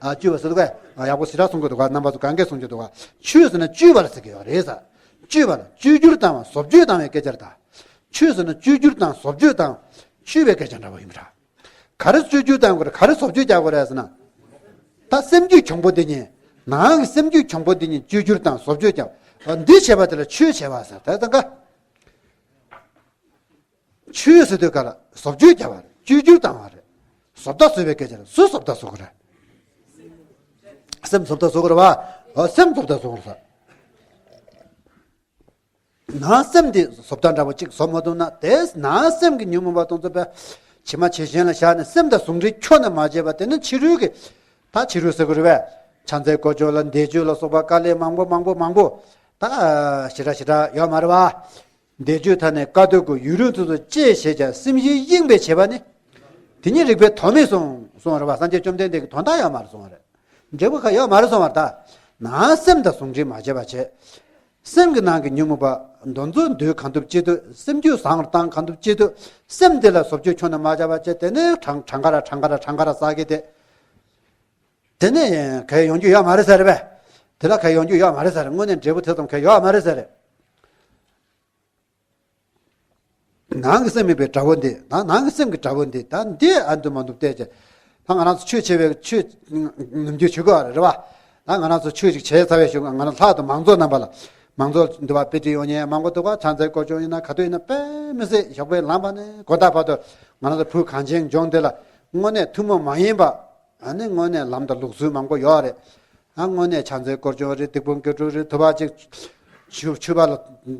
ཨ། བཅོས་པ་ཟེར་དུས་ཀ། ཨ། ཡག་པོ་ཞེ་དྲག་གསུང་གི་འདུག་ག། རྣམ་པ་ཚོ་གང་གས་གསུང་གི་འདུག་ག། ཆོས་ཟེར་ན་བཅོས་པ་ལ་ཟེར་གི་ཡོད་རེད་ས། བཅོས་པ་ལ། བཅོས་བསྒྱུར་བཏང་བ། བཟོ་བཅོས་བཏང་བའི་སྐད་ཆ་རེད་ད། ཆོས་ཟེར་ན་བཅོས་བསྒྱུར་དང་བཟོ་བཅོས་དང་བཅོས་པའི་སྐད་ཆ་འདྲ་པོ་ཡིན་པ་འདྲ། ག་རེ་བཅོས་བསྒྱུར་བཏང་དགོས་རེད། ག་རེ་བཟོ་བཅོས་རྒྱག་དགོས་རེད་ཟེར་ན། ད་སེམས་རྒྱུད་གྱོང་པོ་འདི་གཉིས། ནང་གི་སེམས་རྒྱུད་གྱོང་པོ་འདི་གཉིས་བཅོས་བསྒྱུར་དང་བཟོ་བཅོས་རྒྱག་འདི་བྱས་པ་དེ་ལ་ཆོས་བྱས་པ་ཟེར། ད་ལྟ་འགའ། ཆོས་ཟེར་དུས་ག་ལ་བཟོ་བཅོས་རྒྱག་པ་རེད། བཅོས་བསྒྱུར་བཏང་བ་རེད། བཟོ་ལྟ་བཟོ་བའི་སྐད་ཆ་རེད། སུས་བཟོ་ལྟ་བཟོ་གི་རེད། སེམས་བཟོ་ལྟ་བཟོ་གི་རེད་བ། ཨོ། སེམས་བཟོ་ལྟ་བཟོ་གི་རེད་ས། ནང་སེམས་དེ་བཟོ་ལྟ་འདྲ་པོ་གཅིག་བཟོ་མ་ཐུབ་ན། དེ་ནང་སེམས་ཀྱི་ཉོན་མོངས་པ་དེ་ཚོ་དཔེ་ཇི་མ་ཇི་བཞིན་ལ་བཞག་ནས་སེམས་དང་ཟུང་འབྲེལ་ཁྱོན་ནས་མ་བྱས་པ་དེ་ནི་ཕྱི་རོལ་གྱི། ད་ཕྱི་རོལ་ཟེར་དགོས་རེད་པས། ཕྱག་འཚལ་སྐོར་སྦྱོང་ལ་བཟླས་བརྗོད་ལ་སོགས་པ་དཀའ་ལས་མང་པོ་མང་པོ་མང་པོ། ད་ཞེ་དྲག་ཞེ་དྲག་ཡོད་མ་རེད་པ། བཟླས་བརྗོད་མཐའ་ནས་དཀའ་སྡུག་གི་ཡུན་རིང་དུ་སུ་སྤྱད་བྱས་ཀྱང་སེམས་གཞན་གཡེངས་པས་བྱས་པ་ནི། དེ་ཉིད་རིག་པས་དོན་མེད་གསུངས། གསུངས་རེད་པ། སངས་རྒྱས་བཅོམ་ལྡན་འདས་ཀྱིས་དོན་དག་ཡོད་མ་རེད་གསུངས་པ་རེད། འབྲས་བུ་ག་ཡོད་མ་རེད་གསུངས་པ་རེད་ད། ནང་སེམས་དང་ཟུང་འབྲེལ་མ་བྱས་པ་བྱས། སེམས་ཀྱི་ནང་གི་ཉོན་མོངས་པ་དེ་ཚོ་འདུལ་གང་ཐུབ་ཅི་ཐུབ། སེམས་རྒྱུད་བཟང་རུ་བཏང་གང་ཐུབ་ཅི་ཐུབ། སེམས་དེ་ལ་བཟོ་བཅོས་ཁྱོན་ནས་མ་བྱས་པ་བྱས། དེ་ནས་གྲངས་གྲངས་ཀ་ར་གྲངས་ཀ་ར་གྲངས་ཀ་ར་བསགས་ཀྱི་དེ། དེ་ནས་ག་ཡོང་རྒྱུ་ཡོད་མ་རེད་ཟེར་རེད་པས། དེ་ལ་ག་ཡོང་རྒྱུ་ཡོད་མ་རེད་ཟེར་རེད། དངོས་གནས་འབྲས་བུ་དེ་ཙམ་ག་ཡོད་མ་རེད་ཟེར་རེད། ནང་གི་སེམས་མེད་པའི་དགྲ་བོ་འདི། ད་ནང་གི་སེམས་ཀྱི་དགྲ་བོ་འདི། ད་འདི་ཨ་འདུ་མ་འདུ་བལྟས་ཀྱི། ད་ང་རང་ཚོ་ཆོས་བྱེད་པའི་ཆོས་ནམ་རྒྱུན་བྱེད་དགོས་རེད་པ། ད་ང་རང་ཚོ་ཆོས་ཅིག་བྱས་ཚར་བའི་གཞུག་ང་རང་ལྷག་ཏུ་མང་ཚོགས་རྣམ་པ་ལ། མང་ཚོགས་འདུ་བ་དཔེ་ཁྲིད་ཡོང་མཁན་མང་པོ་འདུག་ག། ཕྱག་འཚལ་སྐོར་སྦྱོང་ཡིན་ན་ག་དུས་ཡིན་ན་དཔེ་མི་སྲིད་ཞོགས་པའི་ལངས་པ་ནས་དགོང་དག་བར་དུ། ང་རང་ཚོ་བོད་གངས་ཅན་ལྗོངས་འདི་ལ་དངོས་གནས་ཐུན་མོང་མ་ཡིན་པ། ཨ་ནི་དངོས་གནས་ལམ་དང་ལུགས་སྲོལ་མང་པོ་ཡོད་རེད། ཨ། དངོས་གནས་ཕྱག་འཚལ་སྐོར་སྦྱོང་རེད། སྡིག་སྤོང་དགེ་སྒྲུབ་རེད། དུ་བ་ཅིག་ཆུ་ཆུ་བ་ལ་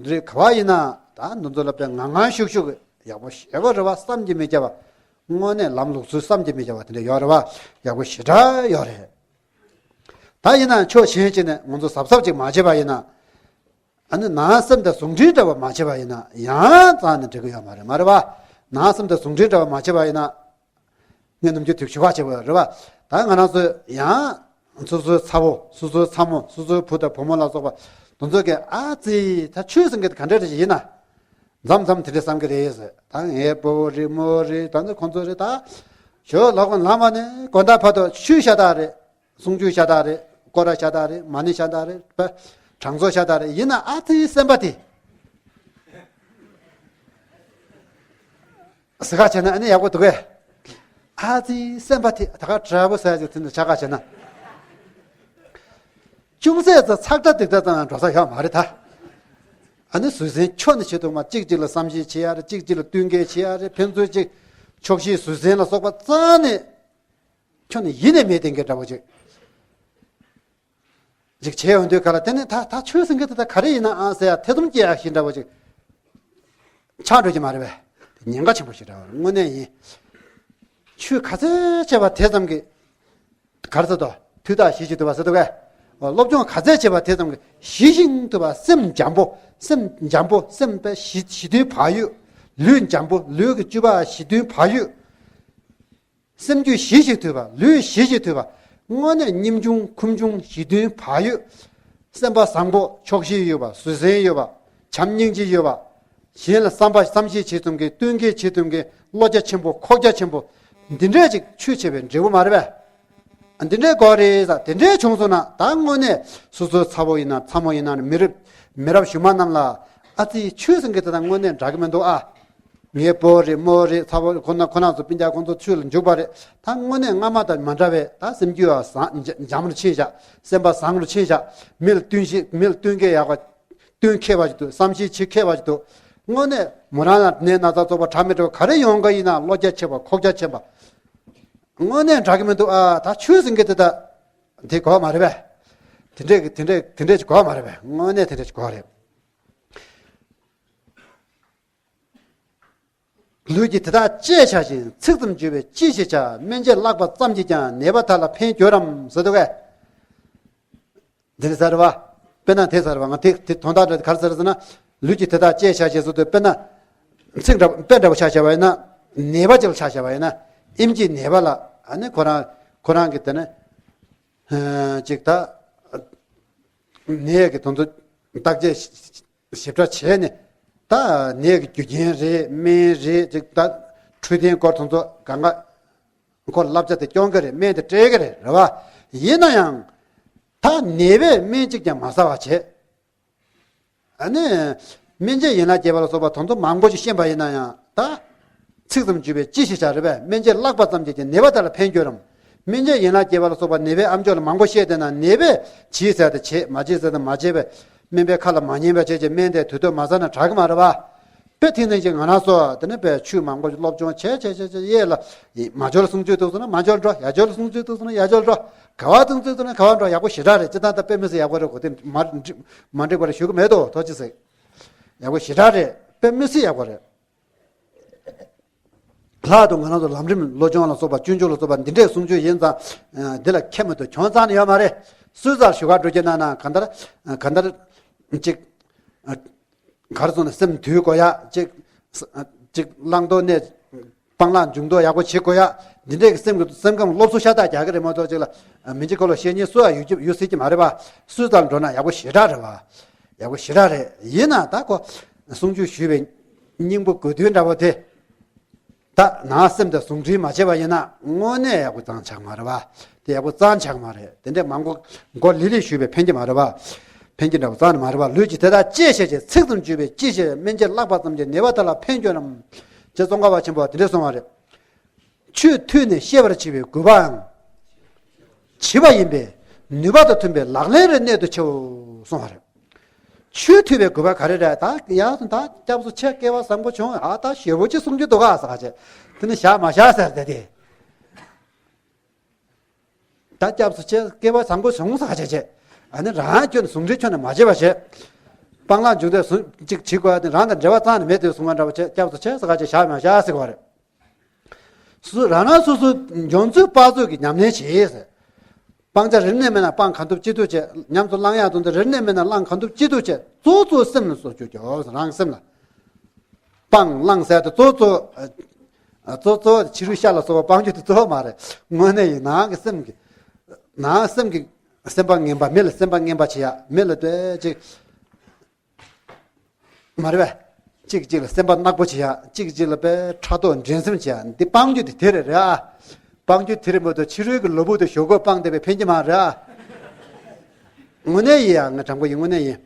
རེད། ག་བ་ཡིན་ན་ད་འདི་ཚོ་ལ་དཔེ་ངང་ངང་ཤུགས་ཤུགས་ཡག་པོ་ཞེ་པོ་རེད་པ། བསམ་གྱིས་མི་ཁྱབ་པ། དངོས་གནས་ལམ་ལུགས་སྲོལ་བསམ་གྱིས་མི་ཁྱབ་པ་དེ་འདྲ་ཡོད་རེད་པ། ཡག་པོ་ཞེ་དྲག་ཡོད་རེད། ད་ཡིན་ན་ཕྱོགས་གཞན་ཅིག་ནས་ང་ཚོ་གཟབ་གཟབ་ཅིག་མ་བྱས་པ་ཡིན་ན། ཨ་ནི་ནང་སེམས་དང་ཟུང་འབྲེལ་འདྲ་བ་མ་བྱས་པ་ཡིན་ན་ཡང་རྩ་ནས་འགྲིག་གི་ཡོད་མ་རེད། མ་རེད་པ། ནང་སེམས་དང་ཟུང་འབྲེལ་འདྲ་བ་མ་བྱས་པ་ཡིན་ན། ངས་ནམ་རྒྱུན་དུས་ཞུ་ཁ་བྱེད་དགོས་རེད་པ། ད་ང་རང་ཚོས་ཡང་སོ་སོའི་ཚ་བོ། སོ་སོའི་ཚ་མོ། སོ་སོའི་བུ་དང་བུ་མོ་ལ་སོགས་པ་དེ་ཚོ་གིས་ཨ་ཙི་ད་ཆོས་ཟེར་མཁན་དེ་ག་འདྲ་རེད་ཡིན་ན། མཚམས་མཚམས་དེ་འདྲ་བསམ་གི་རེད་ཟེར། ད་ངའི་སྤོ་བོ་རེད་མོ་རེད། ད་ནི་ཁོང་ཚོ་རེད། ད་ཞོ་ལོག་པ་ལངས་པ་ནས་དགོང་དག་བར་དུ་ཆོས་ཤ་སྟག་རེད། གསུང་ཆོས་ཤ་སྟག་རེད། སྐོར་ར་ཤ་སྟག་རེད། མ་ཎི་ཤ་སྟག་རེད། དྲང་ཚོགས་ཤ་སྟག་རེད། ཡིན་ན་ཨ་ཙི་སེམས་པ་དེ། ཟེར་ཁ་བྱས་ན་ཨ་ནི་ཡག་པོ་འདུག་གས། ཨ་ཙི་སེམས་པ་དེ་ད་ག་འདྲ་པོ་ཟེར་ཅིག་དེ་འདྲ་ཆགས་ཁ་བྱས་ན། ཅུང་ཟད་ཙམ་ཚག་སྒྲ་སྡིག་སྒྲ་ཙམ་ཡང་འགྲོ་ས་ཡོད་མ་རེད་ད། ཨ་ནི་བཟོད་བསྲན་ཁྱོན་ནས་བྱེད་ཐུབ་མ། གཅིག་གཅིག་ལ་བསམ་ཤེས་བྱེད་ཡ་རེད། གཅིག་གཅིག་ལ་བསྟུན་མཁས་བྱེད་ཡ་རེད། ཕན་ཚུན་གཅིག་ཆོག་ཤེས་བཟོད་བསྲན་ལ་སོགས་པ་རྩ་ནས་ཁྱོན་ནས་ཡེ་ནས་མེད་དེ་འདྲ་འདྲ་པོ་ཅིག་ཅིག་བྱས་ཡོང་དུས་ག་ལ་དེ་ནས་ད་ད་ཆོས་ཟེར་མཁན་དེ་ད་ག་རེ་ཡིན་ནའང་ཟེར་ཡ་ཐེ་ཚོམ་སྐྱེ་ཡ་ཞིག་འདྲ་པོ་ཅིག་ཆགས་འགྲོ་གི་མ་རེད་པས། དེ་ཉེན་ཁ་ཆེན་པོ་ཞིག་རེད་པ། དངོས་གནས་ཡིན། ཆོས་ག་ཚོད་བྱས་པ་དེ་ཙམ་གྱིས་ག་རེ་ཟེར་དོ། མཐུ་དག་ཞི་ཞིང་དུལ་བ་ཟེར་འདུག་གས། སློབ་སྦྱོང་ག་ཚོད་བྱས་པ་དེ་ཙམ་གྱིས་ཞི་ཞིང་དུལ་བ། སེམས་འཇམ་པོ། སེམས་འཇམ་པོ། སེམས་དཔའ་ཞི་ཞི་དུལ་བག་ཡོད། ལུས་འཇམ་པོ། ལུས་ཀྱི་སྤྱོད་པ་ཞི་དུལ་བག་ཡོད། སེམས་རྒྱུད་ཞི་ཞིང་དུལ་བ། ལུས་ཞི་ཞིང་དུལ་བ། དངོས་གནས་ཉམ་ཆུང་ཁུར་ཆུང་ཞི་མཐུན་བག་ཡོད། སེམས་པ་བཟང་པོ། ཆོག་ཤེས་ཡོད་པ། བཟོད་བསྲན་ཡོད་པ། བྱམས་སྙིང་རྗེ་ཡོད་པ། གཞན་ལ་བསམ་པ་བསམ་ཤེས་བྱེད་ཐུབ་མཁན། བསྟུན་མཁས་བྱེད་ཐུབ་མཁན། བློ་རྒྱ་ཆེན་པོ། ཁོག་རྒྱ་ཆེན་པོ། འདི་འདྲས་ཅིག་ཆོས་བྱས་པའི་འབྲས་བུ་མ་རེད་པས། འདི་འདྲས་དགོས་རེད་ཟེར། དེ་འདྲས་བྱུང་སོང་ན་ད་དངོས་གནས་སོ་སོའི་ཚ་བོ་ཡིན་ན་ཚ་མོ་ཡིན་ན། མི་རབས་མི་རབས་གཞུག་མ་རྣམས་ལ་ཨ་ཙི་ཆོས་ཟེར་མཁན་དེ་དང་དངོས་གནས་འདྲ་གི་མི་འདུག་ཨ། ངའི་སྤོ་བོ་རེད་མོ་རེད། ཚ་བོ་ཁོ་ན་ཁོ་རང་ཚོ་སྤུན་ཀྱག་ཁོང་ཚོ་ཆོས་ལ་འཇུག་པ་རེད། ད་དངོས་གནས་སྔ་མ་དང་མ་འདྲ་བའི་ད་སེམས་རྒྱུད་བཟང་འཇམ་རུ་ཕྱིན་བཞག་སེམས་པ་བཟང་རུ་ཕྱིན་བཞག་མི་ལ་བསྟུན་ཤེས། མི་ལ་བསྟུན་མཁས་ཡག་པ། བསྟུན་མཁས་པ་ཞིག་འདུག་བསམ་ཤེས་བྱེད་མཁས་པ་ཞིག་འདུག་དངོས་གནས་མོ་རང་ལ་ནད་ན་ཚ་བཙོག་པ་དྲག་མི་དྲག་ག་རེ་ཡོང་གི་ཡིན་ན་བློ་རྒྱ་ཆེ་བ། ཁོག་རྒྱ་ཆེ་བ། དངོས་གནས་འདྲ་གི་མི་འདུག་ཨ། ད་ཆོས་ཟེར་མཁན་དེ་ད་དེ་དགོས་མ་རེད་པས། དེ་འདྲས་ཀྱི་དེ་འདྲས་དེ་འདྲས་ཀྱི་དགོས་མ་རེད་པས། དངོས་གནས་དེ་འདྲས་ཀྱི་དགོས་རེད། ལུས་ཀྱིས་དེ་དག་གཅེས་བྱ་ཞིང་། ཚིག་ཙམ་བརྗོད་པས་ཅི་ཞིག་བྱ། སྨན་དཔྱད་བཀླགས་པ་ཙམ་གྱིས་ཀྱང་། ནད་པ་དག་ལ་ཕན་གྱུར་རམ་ཟེར་འདུག་གས། འདི་ནི་ཟེར་བ། དཔེར་ན་དེ་ཟེར་བ། ང་དེ་དེ་དོན་དག་འདྲ་དེ་ག་རེ་ཟེར་ཟེར་ན། ལུས་ཀྱིས་དེ་དག་གཅེས་བྱ་ཞེས་ཟེར་དུས། དཔེར་ན་ཚིག་འདྲ་དཔེ་འདྲ་པོ་ཆ་བཞག་པ་ཡིན་ན། ནད་པ་ཅིག་ལ་ཆ་བཞག་པ་ཡིན་ན། ཨེམ་ཆི་ནད་པ་ལ་ཨ་ནི་ཁོ་རང་ཁོ་རང་གི་དེ་ནི་ཅིག་ད་ནད་ཀྱི་དོན་དུ་བརྟག་དཔྱད་ཞིབ་ཕྲ་བྱས་ནས། ད་ནད་ཀྱི་རྒྱུ་རྐྱེན་རེད། སྨན་རེད། ཅིག་ད་འཕྲོད་བསྟེན་སྐོར་དེ་ཚོ་གང་ག་ཁོ་ལ་བསླབ་བྱ་དེ་སྐྱོན་གི་རེད། སྨན་དེ་སྤྲད་གི་རེད། རེད་བ། ཡིན་ན་ཡང་ད་ནད་པས་སྨན་གཅིག་ཀྱང་མ་ཟ་བ་བྱས། ཨ་ནི་སྨན་དཔྱད་ཡན་ལག་བརྒྱད་པ་ལ་སོགས་པ་དེ་ཚོ་མང་པོ་ཞིག་ཤེས་པ་ཡིན་ན་ཡང་ད། ཚིག་ཙམ་བརྗོད་པས་ཅི་ཞིག་བྱ། རེད་པས། སྨན་དཔྱད་བཀླགས་པ་ཙམ་གྱིས་ཀྱང་ནད་པ་དག་ལ་ཕན་གྱུར་རམ། སྨན་དཔྱད་ཡན་ལག་བརྒྱད་པ་ལ་སོགས་པ་ནད་པའི་ཨ་མཆོག་ལ་མང་པོ་བཤད་བསྡད་ན། ནད་པས་བྱེད་ཟེར་ཏེ་བྱེད། མ་བྱེད་ཟེར་ཏེ་མ་བྱེད་པས། སྨན་པའི་ཁ་ལ་མ་ཉན་པ་བྱས་ཀྱི་སྨན་དེ་དུས་ཐོག་མ་ཟ་ན་དྲག་གི་མ་རེད་པ། དཔེ་ཐིག་ནེ་ཅིག་ང་རང་ཚོ་དེ་ནས་དཔེ་ཆོས་མང་པོ་ཞིག་སློབ་སྦྱོང་བྱས་བྱས་བྱས་བྱས་གཡས་ལ། མ་འབྱོར་གསུང་ཆོས་འདུག་ཟེར་ན་མ་འབྱོར་འགྲོ། ཡར་འབྱོར་གསུང་ཆོས་འདུག་ཟེར་ན་ཡར་འབྱོར་འགྲོ། ག་བ་གསུང་ཆོས་འདུག་ན་ག་བ་འགྲོ། ཡག་པོ་ཞེ་དྲག་རེད། སྤྱིར་བཏང་ད་དཔེ་མི་སྲིད་ཡག་པོ་རེད། གོ་དེ་མ་མ་འགྲིག་པ་རེད་ཞུ་གི་མེད་དོ། ཐོག་ཅི་ཟེར། ཡག་པོ་ཞེ་དྲག་རེད། དཔེ་མི་སྲིད་ཡག་པོ་རེད། ལྷག་ཏུ་ང་རང་ཚོ་ལམ་རིམ་བློ་སྦྱོང་ལ་སོགས་པ་སྤྱོད་འཇུག་ལ་སོགས་པ་འདི་འདྲའི་གསུང་ཆོས་ཡིན་ཙང་། འདི་ལ་ཁྱད་མི་འདུག་གྱོང་རྩ་ནས་ཡོད་མ་རེད། སུས་ཙར་ཞུ་ག་འགྲོ་གི་ན་ན་ག་འདར་ག་འདར་ཅིག་གར་སོང་ནས་སེམས་དུལ་དགོས་ཡ། ཅིག་ཅིག་བླང་དོར་ནས་སྤང་བླང་འཇུག་ལྡོག་ཡག་པོ་བྱེད་དགོས་ཡ། འདི་འདྲའི་གི་སེམས་ཀྱི་སེམས་ཁམས་སློབ་གསོ་ཤ་སྟག་རྒྱག་གི་རེད་མ་གཏོགས། ཅིག་ལ་མི་འཇིགས་ཁོ་ལོ་བཤད་ཉེས་སུ་ཡ་ཡོད་ཀྱི་ཡོད་སྲིད་ཀྱི་མ་རེད་པ། སུས་ཙར་འགྲོ་ན་ཡག་པོ་ཞེ་དྲག་རེད་པ། ཡག་པོ་ཞེ་དྲག་རེད། ཡིན་ན་ད་ཁོ་གསུང་ཆོས་ཞུས་པའི་སྙིང་པོ་དགོས་དོན་འདྲ་པོ་དེ། ད་ནང་སེམས་དང་ཟུང་འབྲེལ་མ་བྱས་པ་ཡིན་ན་དངོས་གནས་ཡག་པོ་ཙང་ཆགས་མ་རེད་པ། དེ་ཡག་པོ་ཙང་ཆགས་མ་རེད། དེ་འདྲས་མང་པོ་མགོ་ལི་ལི་ཞུས་པས་ཕན་གྱི་མ་རེད་པ། ཕན་གྱི་འདྲ་པོ་ཙང་ནི་མ་རེད་པ། ལུས་ཀྱིས་དེ་དག་གཅེས་བྱས་ཀྱི། ཚིག་ཙམ་བརྗོད་པས་ཅི་ཞིག་སྨན་དཔྱད་བཀླགས་པ་ཙམ་གྱིས་ནད་པ་དག་ལ་ཕན་གྱུར་རམ། ཅེས་ཙོང་ཁ་པ་ཆེན་པོ་དེ་འདྲས་གསུངས་པ་རེད། ཆོས་ཐོས་ནས་ཤེས་པར་བྱེད་པའི་དགོས་པའང་། བྱིས་པ་ཡིན་པས་ནུས་པ་དང་མཐུན་པའི་ལག་ལེན་རེ་གནད་དུ་ཆེའོ་གསུངས་པ་རེད། ཆོས་ཐོས་པའི་དགོས་པ་ག་རེ་རེད། ད་ཡ་ད་སྐྱབས་སུ་མཆི། སྐལ་བ་བཟང་པོ་བྱུང་། ཨ་ད་ཞེ་པོ་ཅིག་གསུང་རྒྱུ་འདུག་ག་ཟེར་ག་བྱས། དེ་ནི་བཞག་མ་བཞག་ཟེར་ཏེ་དེ། ད་སྐྱབས་སུ་མཆི། སྐལ་བ་བཟང་པོ་བྱུང་ཟེར་ག་བྱས་བྱས། ཨ་ནི་རང་ཁྱོན་ནས་ཟུང་འབྲེལ་ཁྱོན་ནས་མ་བྱས་པ་བྱས། སྤང་བླང་འཇུག་ལྡོག་ཟུང་གཅིག་བྱེད་དགོས་ཡ་དེ་རང་དང་འབྲེལ་བ་རྩ་ནས་མེད་དུ་གསུང་བ་འདྲ་པོ་བྱས། སྐྱབས་སུ་མཆི་ཟེར་ག་བྱས། བཞག་མ་བཞག་ཟེར་གི་བ་རེད། སུ་རང་རང་སོ་སོའི་འཇོན་ཚོད་དཔག་ཚོད་ཀྱི་ཉམས་ལེན་བྱེད་ཟེར། སྤང་བྱ་རེ་ནས་མེད་ན་སྤང་གང་ཐུབ་ཅི་ཐུབ་བྱེད། ཉམས་སུ་བླང་ཡག་དོན་དུ་རེ་ནས་མེད་ན་བླང་གང་ཐུབ་ཅི་ཐུབ་བྱེད། གཙོ་གཙོ་སེམས་ལ་གསོ་བཅུག་རྒྱུ། རང་སེམས་ལ། སྤང་བླང་ཟེར་དུ་གཙོ་གཙོ། ཨ་གཙོ་གཙོ་ཕྱི་རོལ་ཤ་ལ་སོགས་པ་སྤང་རྒྱུ་དེ་གཙོ་བོ་མ་རེད། དངོས་གནས་ཡིན་ནང་གི་སེམས་ཀྱི། ནང་སེམས་ཀྱི། སེམས་པ་ངན་པ་མི་ལ་སེམས་པ་ངན་པ་བྱེད་ཡ་མི་ལ་དེ་ཅིག་མ་རེད་པས། གཅིག་གཅིག་ལ་སེམས་པ་ནག་པོ་བྱེད་ཡ། གཅིག་གཅིག་ལ་པའི་ཕྲག་དོག་འགྲན་སེམས་བྱེད་ཡ། འདི་སྤང་རྒྱུ་དེ་དེ་རེད་རེད་ཨ། སྤང་རྒྱུ་དེ་རེད་མ་གཏོགས་ཕྱི་རོལ་གྱི་ལུས་པོ་དེ་ཞོག་ཁོག་སྤངས་བསྡད་པའི་ཕན་གྱི་མ་རེད་ཨ། དངོས་གནས་ཡིན་ཡ། ང་དྲང་པོ་ཡིན། དངོས་གནས་ཡིན།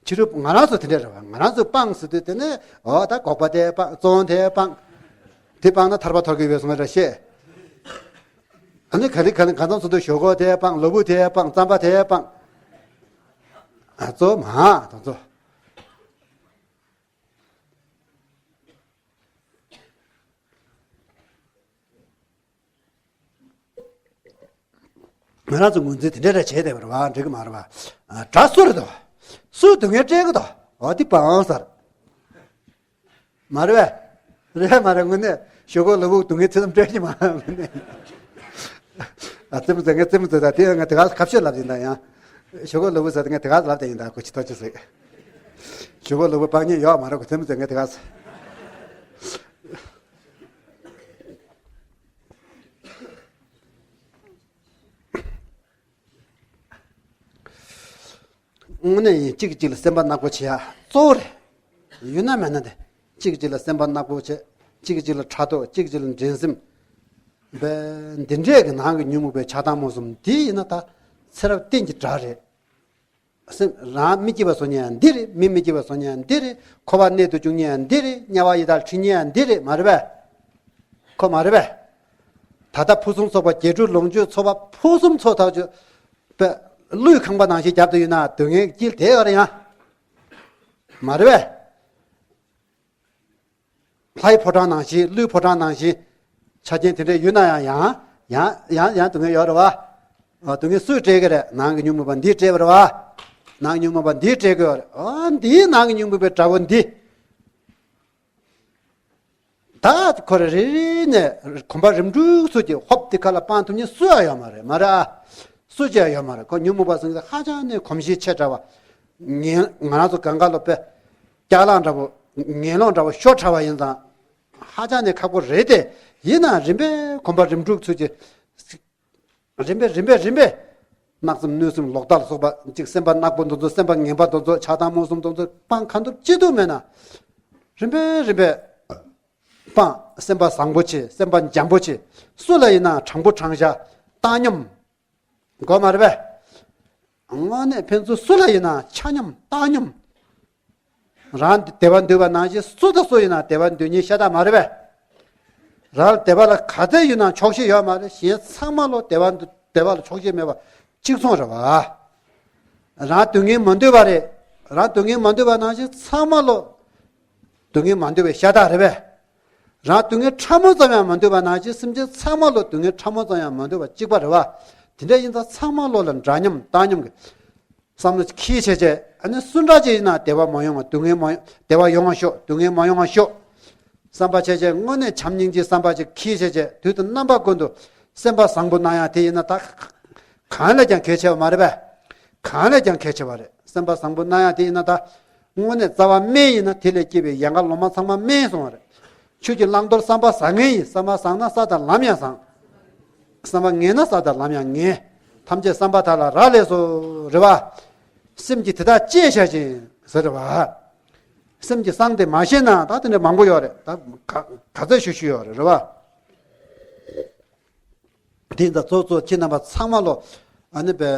ཕྱི་རོལ་ང་རང་ཚོ་དེ་འདྲ་རེད་བ། ང་རང་ཚོ་སྤངས་ཟེར་དུས་དེ་ནས་འོ་ད་སྒོག་པ་དེ་སྤངས། བཙོང་དེ་སྤངས། དེ་སྤངས་ན་ཐར་པ་ཐོབ་ཀྱི་ཡོད་སོང་ང་ར་ཤེས། ཨ་ནི་ག་ལེ་ག་ལེ་གང་འཚམ་ཚོ་དུ་ཞོག་ཁོག་དེ་སྤངས། ལུས་པོ་དེ་སྤངས། རྩམ་པ་དེ་སྤངས། ཨ་གཙོ་མ་དང་གཙོ། ང་རང་ཚོ་ངོས་འཛིན་དེ་འདྲ་རེ་བྱས་བསྡད་པ་རེད་བ། འགྲིག་གི་མ་རེད་བ། ཨ་དགྲ་སུ་རེད་དོ། སུས་སྡུག་བསྔལ་སྤྲད་གི་དོ། འོ་དེ་སྤང་ཟེར། མ་རེད་པས། རེད་མ་རེད། དངོས་གནས་ཞོག་ཁོག་ལུས་པོ་སྡུག་བསྔལ་ཚེ་ཙམ་སྤྲད་ཀྱི་མ་རེད། དངོས་གནས། ཨ་རྩེད་མོ་རྩེ། ངས་རྩེད་མོ་རྩེ་ད་དེ་ང་དེ་ག་ཁ་ཤས་ལབ་ཡིན་ད་ཡང་། ཞོག་ཁོག་ལུས་པོ་ཟེར་ད་ངས་དེ་ག་ལབ་བསྡད་ཡིན་ད། ཁོ་ཅི་ཐོག་ཅི་ཟེར། ཞོག་ཁོག་ལུས་པོ་སྤང་ཉེན་ཡོད་མ་རེད། ཁོ་རྩེད་མོ་རྩེ། ངས་དེ་ག་ཟེར། དངོས་གནས་ཡིན། གཅིག་གཅིག་ལ་སེམས་པ་ནག་པོ་བྱེད་ཡ་གཙོ་བོ་རེད། ཡོད་ན་མེད་ན་དེ། གཅིག་གཅིག་ལ་སེམས་པ་ནག་པོ་བྱེད། གཅིག་གཅིག་ལ་ཕྲག་དོག་གཅིག་གཅིག་ལ་འགྲན་སེམས། འདི་འདྲས་ཀྱི་ནང་གི་ཉོན་མོངས་པའི་ཆགས་སྡང་རྨོངས་གསུམ་འདི་ཡིན་ན་ད་ཚེ་རབས་གཏན་གྱི་དགྲ་རེད། སེམས་རང་མི་སྐྱིད་པ་བཟོ་ཉེན་ཡང་འདི་རེད། མི་མི་སྐྱིད་པ་བཟོ་ཉེན་ཡང་འདི་རེད། འཁོར་བ་གནད་དུ་བཅུག་ཉེན་ཡང་འདི་རེད། དམྱལ་བ་ཡི་དྭགས་ཁྲིད་ཉེན་ཡང་འདི་རེད། མ་རེད་པས། ཁོ་མ་རེད་པས། ད་ལྟ་ཕུན་སུམ་ཚོགས་པ་དགེ་ཕྲུག་ལོངས་སྤྱོད་ཚོགས་པ་ཕུན་སུམ་ཚོགས་ཐག་ཆོད་པས། ཀླུའི་ཁང་པ་ནང་བཞིན་རྒྱབ་ཏུ་ཡོད་ན་སྡུག་བསྔལ་སྐྱིད་དེ་ཡོད་རེད་ཡང་། མ་རེད་པས། ལྷའི་ཕོ་བྲང་ནང་བཞིན། ཀླུའི་ཕོ་བྲང་ནང་བཞིན་ཆ་རྐྱེན་དེ་འདྲ་ཡོད་ན་ཡང་ཡང་ཡང་ཡང་ཡང་སྡུག་བསྔལ་ཡོད་རེད་བ། ཨ་སྡུག་བསྔལ་སུས་སྤྲད་ཀྱི་རེད། ནང་གི་ཉོན་མོངས་པ་འདིས་སྤྲད་པ་རེད་བ། ནང་ཉོན་མོངས་པ་འདིས་སྤྲད་ཀྱི་ཡོད་རེད། ཨ་འདིའི་ནང་གི་ཉོན་མོངས་པའི་དགྲ་བོ་འདི། ད་ཁོ་རེ་རེ་ནས་གོམ་པ་རིམ་དྲུག་ཚུགས་ཀྱི་ཧོབ་དེ་ཁ་ལ་སྤང་ཐུབ་མཁན་སུ་ཡང་ཡོད་མ་རེད། མ་རེད་ཨ། སུ་ཅི་ཡང་ཡོད་མ་རེད། ཁོ་ཉོན་མོངས་པ་ཟེར་མཁན་དེ་ཧ་ཅང་ནས་གོམས་གཤིས་ཆེ་དྲགས་པ། ངན། ང་རང་ཚོ་གང་ག་ལོ་པས་སྐྱག་ལངས་འདྲ་པོ། ངན་སློང་འདྲ་པོ་ཤོར་དྲགས་པ་ཡིན་ཙང་། ཧ་ཅང་ནས་ཁག་པོ་རེད་དེ། ཡིན་ནའང་རིམ་པས་གོམ་པ་རིམ་དྲུག་ཚུགས་ཀྱི། རིམ་པས་རིམ་པས་རིམ་པས། གནག་རྩུབ་གནོད་སེམས་ལོག་ལྟ་ལ་སོགས་པ་གཅིག་སེམས་པ་ནག་པོ་འདི་ཚོ། སེམས་པ་ངན་པ་འདི་ཚོ། ཆགས་སྡང་རྨོངས་གསུམ་འདི་ཚོ་སྤང་གང་ཐུབ་ཅི་ཐུབ་མེད་ན། རིམ་པས་རིམ་པས་སྤང་། སེམས་པ་བཟང་པོ་བྱེད། སེམས་པ་འཇམ་པོ་བྱེད། སུ་ལ་ཡིན་ན་དྲང་པོ་དྲང་བཞག་བཏང་སྙོམས། དགོས་མ་རེད་པས། དངོས་གནས་ཕན་ཚུན་སུ་ལ་ཡིན་ན་ཆ་སྙོམས་བཏང་སྙོམས། རང་བདེ་བ་འདོད་པ་ནང་བཞིན་སུ་དང་སུ་ཡིན་ན་བདེ་བ་འདོད་མཁན་ཤ་སྟག་མ་རེད་པས། རང་བདེ་བ་ལ་ག་ཚད་ཡོད་ན་ཆོག་ཤེས་ཡོད་མ་རེད། གཞན་ཚང་མ་ལོ་བདེ་བ་འདོད། བདེ་བ་ལ་ཆོག་ཤེས་མེད་པ་གཅིག་མཚུངས་རེད་བ། རང་སྡུག་བསྔལ་མ་འདོད་པ་རེད། རང་སྡུག་བསྔལ་མ་འདོད་པ་ནང་བཞིན་ཚང་མ་ལོ་སྡུག་བསྔལ་མ་འདོད་པའི་ཤ་སྟག་རེད་པས། རང་སྡུག་བསྔལ་ཕྲ་མོ་ཙམ་ཡང་མ་འདོད་པ་ནང་བཞིན་སེམས་ཅན་ཚང་མ་ལོ་སྡུག་བསྔལ་ཕྲ་མོ་ཙམ་ཡང་མ་འདོད་པ་གཅིག་པ་རེད་བ། དེ་འདྲ་ཡིན་ཙང་ཚང་མ་ལོ་ལ་འདྲ་མཉམ་བཏང་སྙོམས་ཀྱི་བསམ་བློ་ཁྱེར་བྱས་བྱས། ཨ་ནི་སུ་འདྲ་ཅིག་ཡིན་ན་བདེ་བ་མ་ཡོང་བ། སྡུག་བསྔལ་མ་ཡོང་། བདེ་བ་ཡོང་བ་ཤོག་སྡུག་བསྔལ་མ་ཡོང་བ་ཤོག་བསམ་པ་བྱས་བྱས། དངོས་གནས་བྱམས་སྙིང་རྗེའི་བསམ་པ་ཅིག་ཁྱེར་བྱས་བྱས། དུས་དང་རྣམ་པ་ཀུན་ཏུ་སེམས་པ་བཟང་པོ་གནང་ཡག་དེ་ཡིན་ན་ད་གང་ལས་ཀྱང་གལ་ཆེ་བ་མ་རེད་པས། གང་ལས་ཀྱང་གལ་ཆེ་བ་རེད། སེམས་པ་བཟང་པོ་གནང་ཡག་དེ་ཡིན་ན་ད་དངོས་གནས་རྩ་བ་སྨན་ཡིན་ན་དེ་ལས་སྐྱེས་པའི་ཡན་ག་ལོ་མ་ཚང་མ་སྨན་སོང་བ་རེད། ཆོས་ཀྱི་བླང་དོར་བསམ་པ་བཟང་ངན་ཡིན། བསམ་པ་བཟང་ན་ས་དང་ལམ་ཡང་བཟང་། བསམ་པ་ངན་ན་ས་དང་ལམ་ཡང་ངན། ཐམས་ཅད་བསམ་པ་དག་ལ་རག་ལས་སོ། རེད་བ། སེམས་ཀྱིས་དེ་དག་དཔྱད་བྱ་ཞིང་ཟེར་རེད་བ། སེམས་ཀྱི་གསང་དེ་མ་ཤེས་ན་ད་དེ་འདྲ་མང་པོ་ཡོད་རེད། ད་ག་ག་ཚོད་ཞུ་ཞུ་ཡོད་རེད། རེད་བ། དེ་ཡིན་ཙང་གཙོ་གཙོ་ཁྱེད་རྣམ་པ་ཚང་མ་ལོ། ཨ་ནི་པའི་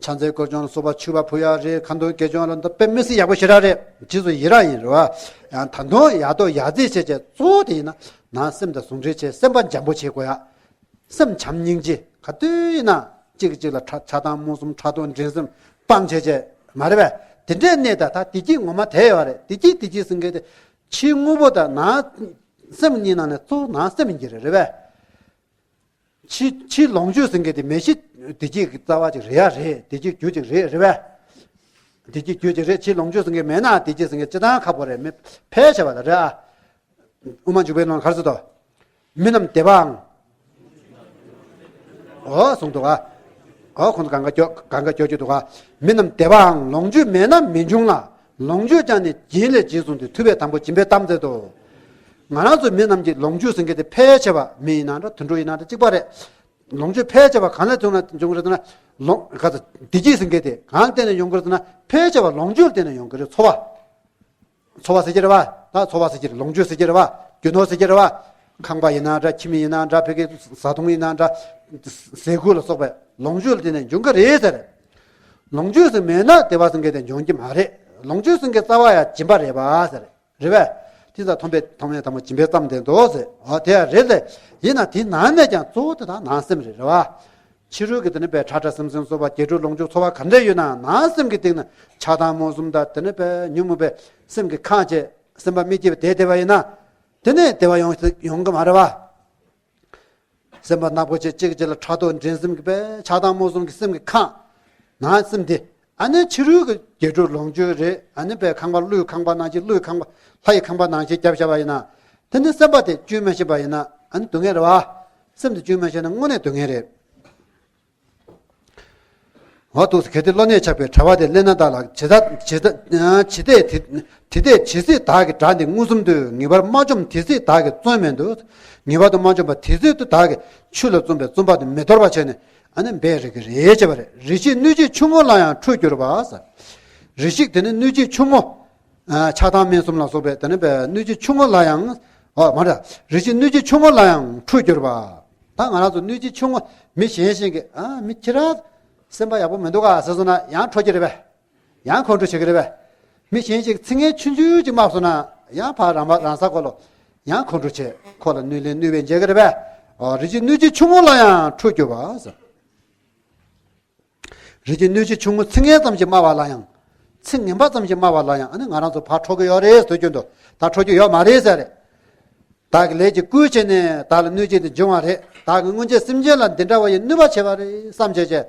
ཕྱག་འཚལ་སྐོར་སྦྱོང་ལ་སོགས་པ་མཆོད་པ་ཕུལ་ཡག་རེད། ཁ་འདོན་དགེ་སྦྱོང་ལ་འདི་དཔེ་མི་སྲིད་ཡག་པོ་ཞེ་དྲག་རེད། རྗེས་སུ་ཡི་རང་ཡིན་རེད་བ། ཡང་ད་དུང་ཡག་ཏོ་ཡག་རྩིས་བྱས་བྱས་གཙོ་བོ་དེ་ཡིན་ན་ནང་སེམས་དང་ཟུང་འབྲེལ་བྱས། སེམས་པ་འཇམ་པོ་བྱེད་དགོས་ཡག་སེམས་བྱམས་སྙིང་རྗེ། ག་དུས་ཡིན་ན་གཅིག་གིས་གཅིག་ལ་ཕྲག་ཕྲག་དོག་རྨོངས་གསུམ་ཕྲག་དོག་འགྲན་སེམས་སྤང་བྱས་བྱས་མ་རེད་པས། དེ་འདྲའི་གནས་ད་ད་བདེ་སྐྱིད་ངོ་མ་དེ་ཡོད་རེད། བདེ་སྐྱིད་བདེ་སྐྱིད་ཟེར་མཁན་དེ་ཕྱི་དངོས་པོ་དང་ནང་སེམས་གཉིས་ནང་ནས་གཙོ་བོ་ནང་སེམས་ཡིན་གྱི་རེད། རེད་པས། ཕྱི་ཕྱི་ལོངས་སྤྱོད་ཟེར་མཁན་དེ་མེད་གཞི་བདེ་སྐྱིད་ཀྱི་རྩ་བ་ཅིག་རེད་ཡ་རེད། བདེ་སྐྱིད་རྒྱུ་ཅིག་རེད། རེད་པས། བདེ་སྐྱིད་རྒྱུ་ཅིག་རེད། ཕྱི་ལོངས་སྤྱོད་ཟེར་མཁན་མེད་ན་བདེ་སྐྱིད་ཟེར་མཁན་སྤྱི་བཏང་ཁག་པོ་རེད། མི་ཕལ་ཆེ་བ་ལ་རེད་ཨ། དབུ་མ་འཇུག་པའི་ནང་ག་རེ་ཟེར་དོ། མི་རྣམས་བདེ་བའང་། འོ་གསུངས་འདུག་ག་ཨོ་ཁོང་ཚོ་གང་ག་སྐྱོ་གང་ག་སྐྱོ་སྐྱོ་འདུག་ག་མི་རྣམས་བདེ་བའང་ལོངས་སྤྱོད་མེད་ན་མི་འབྱུང་ལ། ལོངས་སྤྱོད་ཀྱང་ནི་སྦྱིན་ལས་སྦྱིན་གསུངས་ཏེ། ཐུབ་པས་དང་པོ་སྦྱིན་པའི་གཏམ་མཛད་དོ། ང་རང་ཚོ་མི་རྣམས་ཀྱི་ལོངས་སྤྱོད་ཟེར་མཁན་དེ་ཕལ་ཆེ་བ་མི་ཡིན་ན་འདྲ་དུད་འགྲོ་ཡིན་ན་འདྲ་གཅིག་པ་རེད། ལོངས་སྤྱོད་ཕལ་ཆེ་བ་གང་ལས་བྱུང་ན་འབྱུང་གི་རེད་ཟེར་ན། ལོངས་ག་ཚ་བདེ་སྐྱིད་ཟེར་མཁན་དེ་གང་བརྟེན་ནས་ཡོང་གི་རེད་ཟེར་ན། ཕལ་ཆེ་བ་ལོངས་སྤྱོད་བརྟེན་ནས་ཡོང་གི་རེད། འཚོ་བ། འཚོ་བ་ཟེར་གྱི་རེད་བ། ད་འཚོ་བ་ཟེར་གྱི་རེད། ལོངས་སྤྱོད་ཟེར་གྱི་རེད་བ། རྒྱུ་ནོར་ཟེར་གྱི་རེད་བ། ཁང་པ་ཡིན་ན་འདྲ། ཁྱིམ་ཡིན་ན་འདྲ། ཕ་གི་བཟའ་བཏུང་ཡིན་ན་འདྲ། ཟས་གོས་ལ་སོགས་པའི་ལོངས་སྤྱོད་ལ་བརྟེན་ནས་འབྱུང་གི་རེད་ཟེར། ལོངས་སྤྱོད་ཟེར་མེད་ན་བདེ་བ་ཟེར་མཁན་དེ་འབྱུང་གི་མ་རེད། ལོངས་སྤྱོད་ཟེར་མཁན་རྩ་བ་ཡང་སྦྱིན་པ་རེད་བ་ཟེར། རེད་བས། དེ་ཙམ་མཐོང་བས་མཐོང་བས་དང་པོ་སྦྱིན་པའི་གཏམ་དེ་འདུག་ཟེར། ཨོ་དེ་ཡང་རེད་ཟེར། ཡིན་ན་དེའི་ནང་ནས་ཀྱང་གཙོ་བོ་དེ་དག་ནང་སེམས་རེད། རེད་བ། ཕྱི་རོལ་གྱི་དེ་ནི་པའི་ཁྲ་ཁྲ་སིམ་སིམ་སོགས་པ་རྒྱས་སྤྲོས་ལོངས་སྤྱོད་འཚོ་བ་ག་འདྲ་ཡོད་ན་ནང་སེམས་ཀྱི་སྟེང་ན་ཆགས་སྡང་རྨོངས་གསུམ་དང་དེ་ནི་པའི་ཉོན་མོངས་པའི་སེམས་ཀྱིས་ཁེངས་བྱས་སེམས་པ་མི་སྐྱིད་པ་དེ་བསྡད་པ་ཡིན་ན། དེ་ནས་བདེ་བ་ཡོང་ཡོང་གི་མ་རེད་བ། སེམས་པ་ནག་པོ་བྱས་གཅིག་གཅིག་ལ་ཕྲག་དོག་འགྲན་སེམས་ཀྱི་པའི་ཆགས་སྡང་རྨོངས་གསུམ་གྱི་སེམས་ཀྱིས་ཁེངས། ནང་སེམས་དེ། ཨ་ནི་ཕྱི་རོལ་གྱི་རྒྱས་སྤྲོས་ལོངས་སྤྱོད་རེད། ཨ་ནི་པའི་ཁང་པ་ཀླུའི་ཁང་པ་ནང་བཞིན་ཀླུའི་ཁང་པ་ལྷ་ཡི་ཁང་པ་ནང་བཞིན་བརྒྱབ་བཞག་པ་ཡིན་ན། དེ་ནི་སེམས་པ་དེ་བཅོས་མ་ཤེས་པ་ཡིན་ན་ཨ་ནི་སྡུག་བསྔལ་རེད་བ། སེམས་དེ་བཅོས་མ་ཤེས་ན་དངོས་གནས་སྡུག་བསྔལ་རེད། འོ་འདུག་སེ་གལ་ཏེ་བློ་ནད་ཆགས་པའི་དྲ་བ་དེ་སླེབས་ན་བདག་ལ་ཇི་ལྟ་ཇི་ལྟ་ཇི་ལྟས་དེ་དེ་ལྟས་ཇི་སྲིད་བདག་གིས་དགྲ་འདི་མངོན་སུམ་དུ། ངེས་པར་མ་བཅོམ་དེ་སྲིད་བདག་གིས་བརྩོན་མི་འདུག་ངེས་པར་དུ་མ་བཅོམ་པ་དེ་སྲིད་དུ་བདག་གིས་ཆུ་ལ་བཙུམས་པའི་བཙུམ་པ་དེ་མི་དོར་བ་བྱས་ནས་ཨ་ནི་འབད་རིགས་ཀྱི་རེད་བྱས་པ་རེད། རེ་ཞིག་སྣོད་བཅུད་ཆུང་ངུ་ལ་ཡང་ཁྲོ་གྱུར་པ། རེ་ཞིག་དེ་ནི་སྣོད་བཅུད་ཆུང་ངུ། ཆགས་སྡང་རྨོངས་གསུམ་ལ་སོགས་པའི་དེ་ནི་པའི་སྣོད་བཅུད་ཆུང་ངུ་ལ་ཡང་། ཨོ་མ་རེད། རེ་ཞིག་སྣོད་བཅུད་ཆུང་ངུ་ལ་ཡང་ཁྲོ་གྱུར་པ། ད་ང་རང་ཚོ་སྣོད་བཅུད་ཆུང་ངུ་མི་གཞན་ཞིག་གིས་ཨ་མི་ཁྱེད་རང་སེམས་པ་ཡག་པོ་མི་འདུག་ག་ཟེར་སོང་ན་ཡང་ཁྲོ་གི་རེད་པས། ཡང་ཁོང་ཁྲོ་བྱེད་ཀྱི་རེད་པས། མི་གཞན་ཞིག་ཚིག་ངན་ཆུང་ཆུང་ཅིག་སྨྲས་སོང་ན་ཡང་ཕར་རང་མ་རང་ས་ཁོ་ལོ་ཡང་ཁོང་ཁྲོ་བྱེད། ཁོ་ལ་གནོད་ལན་གནོད་པ་བྱེད་ཀྱི་རེད་པས། ཨོ་རེ་ཞིག་སྣོད་བཅུད་ཆུང་ངུ་ལ་ཡང་ཁྲོ་གྱུར་པ་ཟེར། རེ་ཞིག་སྣོད་བཅུད་ཆུང་ངུ་ཚིག་ངན་ཙམ་ཞིག་སྨྲ་བ་ལ་ཡང་། ཚིག་ངན་པ་ཙམ་ཞིག་སྨྲ་བ་ལ་ཡང་ཨ་ནི་ང་རང་ཚོ་ཕར་ཁྲོ་གི་ཡོད་རེད་ཟེར་རྒྱུ་འདུག་ད་ཁྲོ་རྒྱུ་ཡོད་མ་རེད་ཟེར་རེད། བདག་གི་ལས་ཀྱིས་བསྐུལ་བྱས་ནས་བདག་ལ་གནོད་བྱེད་དེ་འབྱུང་བ་རེད། བདག་གིས་སྔོན་ཆད་སེམས་ཅན་ལ་འདི་འདྲ་བ་ཡི་གནོད་པ་བྱས་པ་རེད་བསམ་བྱས་བྱས།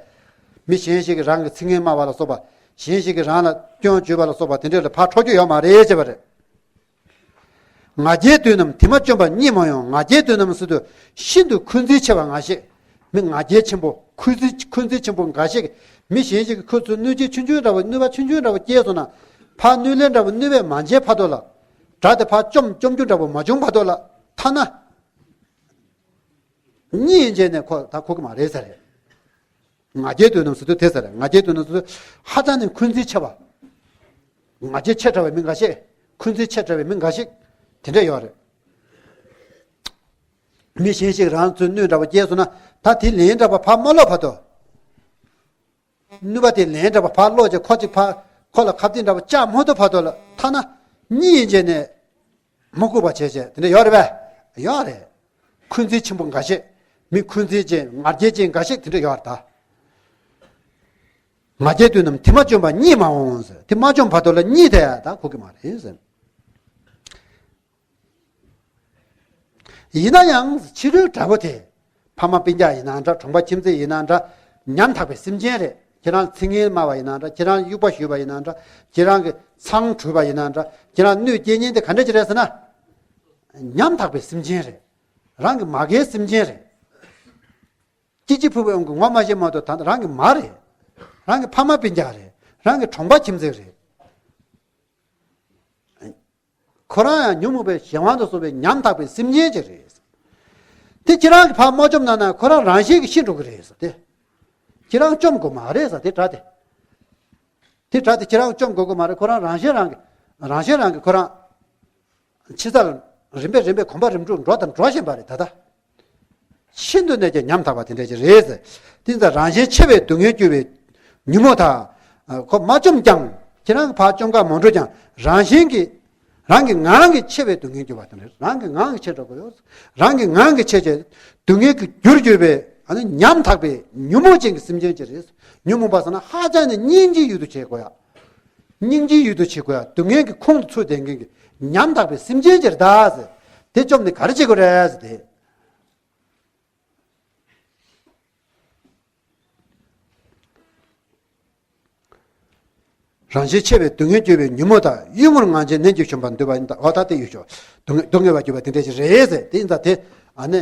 མི་གཞན་ཞིག་གིས་རང་གི་ཚིག་ངན་སྨྲ་བ་ལ་སོགས་པ། གཞན་ཞིག་གིས་རང་ལ་སྐྱོན་བརྗོད་པ་ལ་སོགས་པ་དེ་འདྲ་ལ་ཕར་ཁྲོ་རྒྱུ་ཡོད་མ་རེད་བྱས་པ་རེད། ང་རྒྱལ་དུས་རྣམས་དེ་མ་བཅོམ་པ་གཉིད་མ་ཡོང་། ང་རྒྱལ་དུས་རྣམས་ཟེར་དུས་ཤིན་ཏུ་འཁོན་འཛིན་ཆེ་བ་ང་ཞིག་མི་ང་རྒྱལ་ཆེན་པོ་འཁོན་འཛིན་འཁོན་འཛིན་ཆེན་པོ་འགའ་ཞིག་མི་གཞན་ཞིག་གིས་ཁོ་ཚོའི་གནོད་བྱེད་ཆུང་ཆུང་འདྲ་བོ་གནོད་པ་ཆུང་ཆུང་འདྲ་བོ་སྐྱེལ་སོང་ན། ཕར་གནོད་ལན་འདྲ་བོ་གནོད་པས་མ་བྱས་བར་དུ་ལ། དགྲ་དེ་ཕར་བཅོམ་བཅོམ་རྒྱུ་འདྲ་བོ་མ་བྱུང་བར་དུ་ལ། ཐ་ན། གཉིད་བྱས་ནས་ཁོ་ད་ཁུག་གི་མ་རེད་ཟེར་རེད། ང་རྒྱལ་དུས་རྣམས་ཟེར་དུས་དེ་ཟེར་རེད། ང་རྒྱལ་དུས་རྣམས་ཟེར་དུས་ཧ་ཅང་ནས་འཁོན་འཛིན་ཆེ་བ། ང་རྒྱལ་ཆེ་དྲགས་པའི་མི་འགའ་ཞིག་འཁོན་འཛིན་ཆེ་དྲགས་པའི་མི་འགའ་ཞིག་དེ་འདྲ་ཡོད་རེད། མི་གཞན་ཞིག་རང་ཚོའི་གནོད་འདྲ་བོ་སྐྱེལ་སོང་ན་ད་དེ་ལན་འདྲ་བོ་ཕར་མ་སློག་བར་དུ། གནོད་པ་དེ་ལན་འདྲ་བོ་ཕར་སློག་བྱས་ཁོ་གཅིག་ཕར་ཁོ་ལ་ཁ་གཏད་འདྲ་བོ་བཅག་མ་ཐུབ་བར་དུ་ལ་ཐ་ན་གཉིད་བྱས་ནས་མ་ཁུག་པ་བྱས་བྱས་དེ་འདྲ་ཡོད་རེད་པས། ཡོད་རེད། འཁོན་འཛིན་ཆེན་པོ་འགའ་ཞིག་མི་འཁོན་འཛིན་ཅན་ང་རྒྱལ་ཅན་འགའ་ཞིག་དེ་འདྲ་ཡོད་རེད་ད། ང་རྒྱལ་དུས་རྣམས་དེ་མ་བཅོམ་པ་གཉིད་མ་འོང་ཟེར། དེ་མ་བཅོམ་བར་དུ་ལ་གཉིད་དེ་ཡང་ད་ཁུག་གི་མ་རེད་ཟེར། ཡིན་ན་ཡང་ཕྱི་རོལ་དགྲ་བོ་དེ། ཕ་མ་སྤུན་ཀྱག་ཡིན་ན་འདྲ། གྲོང་པ་ཁྱིམ་མཚེས་ཡིན་ན་འདྲ། ཉམ་ཐག་པའི་སེམས་ཅན་རེད། ཁྱེད་རང་ཚིག་ངན་སྨྲ་བ་ཡིན་ན་འདྲ། ཁྱེད་རང་དབྱུག་པ་གཞུས་པ་ཡིན་ན་འདྲ། ཁྱེད་རང་གི་མཚང་བྲུས་པ་ཡིན་ན་འདྲ། ཁྱེད་རང་གནོད་སྐྱེལ་མཁན་དེ་ག་འདྲ་ཅིག་རེད་ཟེར་ན། ཉམ་ཐག་པའི་སེམས་ཅན་རེད། རང་གི་མ་རྒན་སེམས་ཅན་རེད། སྐྱིད་སྐྱིད་ཕུ་བོ་ཡོང་གི་ངོ་མ་ཤེས་མ་གཏོགས་ད་རང་གི་མ་རེད། རང་གི་ཕ་མ་སྤུན་ཀྱག་རེད། རང་གི་གྲོང་པ་ཁྱིམ་མཚེས་རེད། ཁོ་རང་ཡང་ཉོན་མོངས་པའི་གཞན་དབང་དུ་སོང་བའི་ཉམ་ཐག་པའི་སེམས་ཅན་ཅིག་རེད། དེ་ཁྱེད་རང་གིས་ཕར་མ་བཅོམ་གནང་ན་ཁོ་རང་རང་བཞིན་གྱིས་ཤི་འགྲོ་གི་རེད་ཟེར་ཏེ། ཁྱེད་རང་བཅོམ་དགོས་མ་རེད་ཟེར་དེ་དགྲ་དེ། དེ་དགྲ་དེ་ཁྱེད་རང་བཅོམ་དགོས་ཀྱི་མ་རེད། ཁོ་རང་རང་བཞིན་རང་གིས་རང་བཞིན་རང་གིས་ཁོ་རང་། ཕྱི་ས་ལ་རིམ་པས་རིམ་པས་གོམ་པ་རིམ་གྲོ་འགྲོ་དང་འགྲོ་བཞིན་པ་རེད་ད་ལྟ། ཤིན་ཏུ་ནས་ཀྱང་ཉམ་ཐག་པ་དེ་འདྲ་ཅིག་རེད་ཟེར། དེ་ཙང་རང་གཞན་ཕྱེ་བའི་སྡུག་བསྔལ་སྐྱོབ་པའི་ཉོན་མོངས་དག་ཁོ་མ་བཅོམ་ཀྱང་ཁྱེད་རང་གིས་ཕར་བཅོམ་ག་མ་འགྲོ་ཀྱང་རང་གཞན་གྱིས་རང་གི་ངང་གིས་ཕྱེ་བའི་སྡུག་བསྔལ་སྐྱོབ་པ་དེ་འདྲ་རང་གི་ངང་གིས་ཕྱེ་འགྲོ་དགོས་ཡོད། རང་གི་ངང་གིས་ཕྱེ་བྱས་སྡུག་བསྔལ་གྱི་རྒྱུར་གྱུར་པའི་ཨ་ནི་ཉམ་ཐག་པའི་ཉོན་མོངས་ཅན་གྱི་སེམས་ཅན་ཅིག་རེད། ཉོན་མོངས་པ་ཟེར་ན་ཧ་ཅང་ནས་སྙིང་རྗེའི་ཡུལ་དུ་བྱེད་དགོས་ཡ། སྙིང་རྗེའི་ཡུལ་དུ་བྱེད་དགོས་ཡ། སྡུག་བསྔལ་གྱི་ཁོང་དུ་ཚུད་བསྡད་མཁན་གྱི་ཉམ་ཐག་པའི་སེམས་ཅན་ཅིག་རེད་ད་ཟེར། དེ་བཅོམ་ནས་ག་རེ་བྱེད་དགོས་རེད་ཟེར་ཏེ། རང་གཞན་ཕྱེ་བའི་སྡུག་བསྔལ་སྐྱོབ་པའི་ཉོན་མོངས་དག་གཡུལ་ངོར་ངང་བྱས་ནན་གྱིས་བཞོན་པར་འདོད་པ་ཡིན་ད། འོ་ད་དེ་ཡུལ་ཤོག་སྡུག་བསྔལ་སྡུག་བསྔལ་བ་གྱུར་པ་དེ་འདྲ་ཞིག་རེད་ཟེར། དེ་ཡིན་ད་དེ་ཨ་ནི་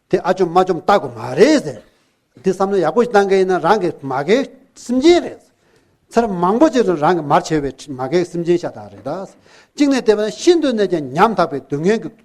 དེ་ཨ་བཅོམ་མ་བཅོམ་བལྟ་དགོས་མ་རེད་ཟེར། འདི་བསམ་བློ་ཡག་པོ་ཞིག་བཏང་གི་ཡིན་ན་རང་གི་མ་རྒན་སེམས་ཅན་རེད། ཚར་མང་པོ་ཅིག་ལ་རང་གི་མར་བྱས་པའི་མ་རྒན་སེམས་ཅན་ཤ་སྟག་རེད་ད། གཅིག་ནས་བལྟས་པ་ན་ཤིན་ཏུ་ནས་ཀྱང་ཉམ་ཐག་པའི་སྡུག་བསྔལ་གྱི་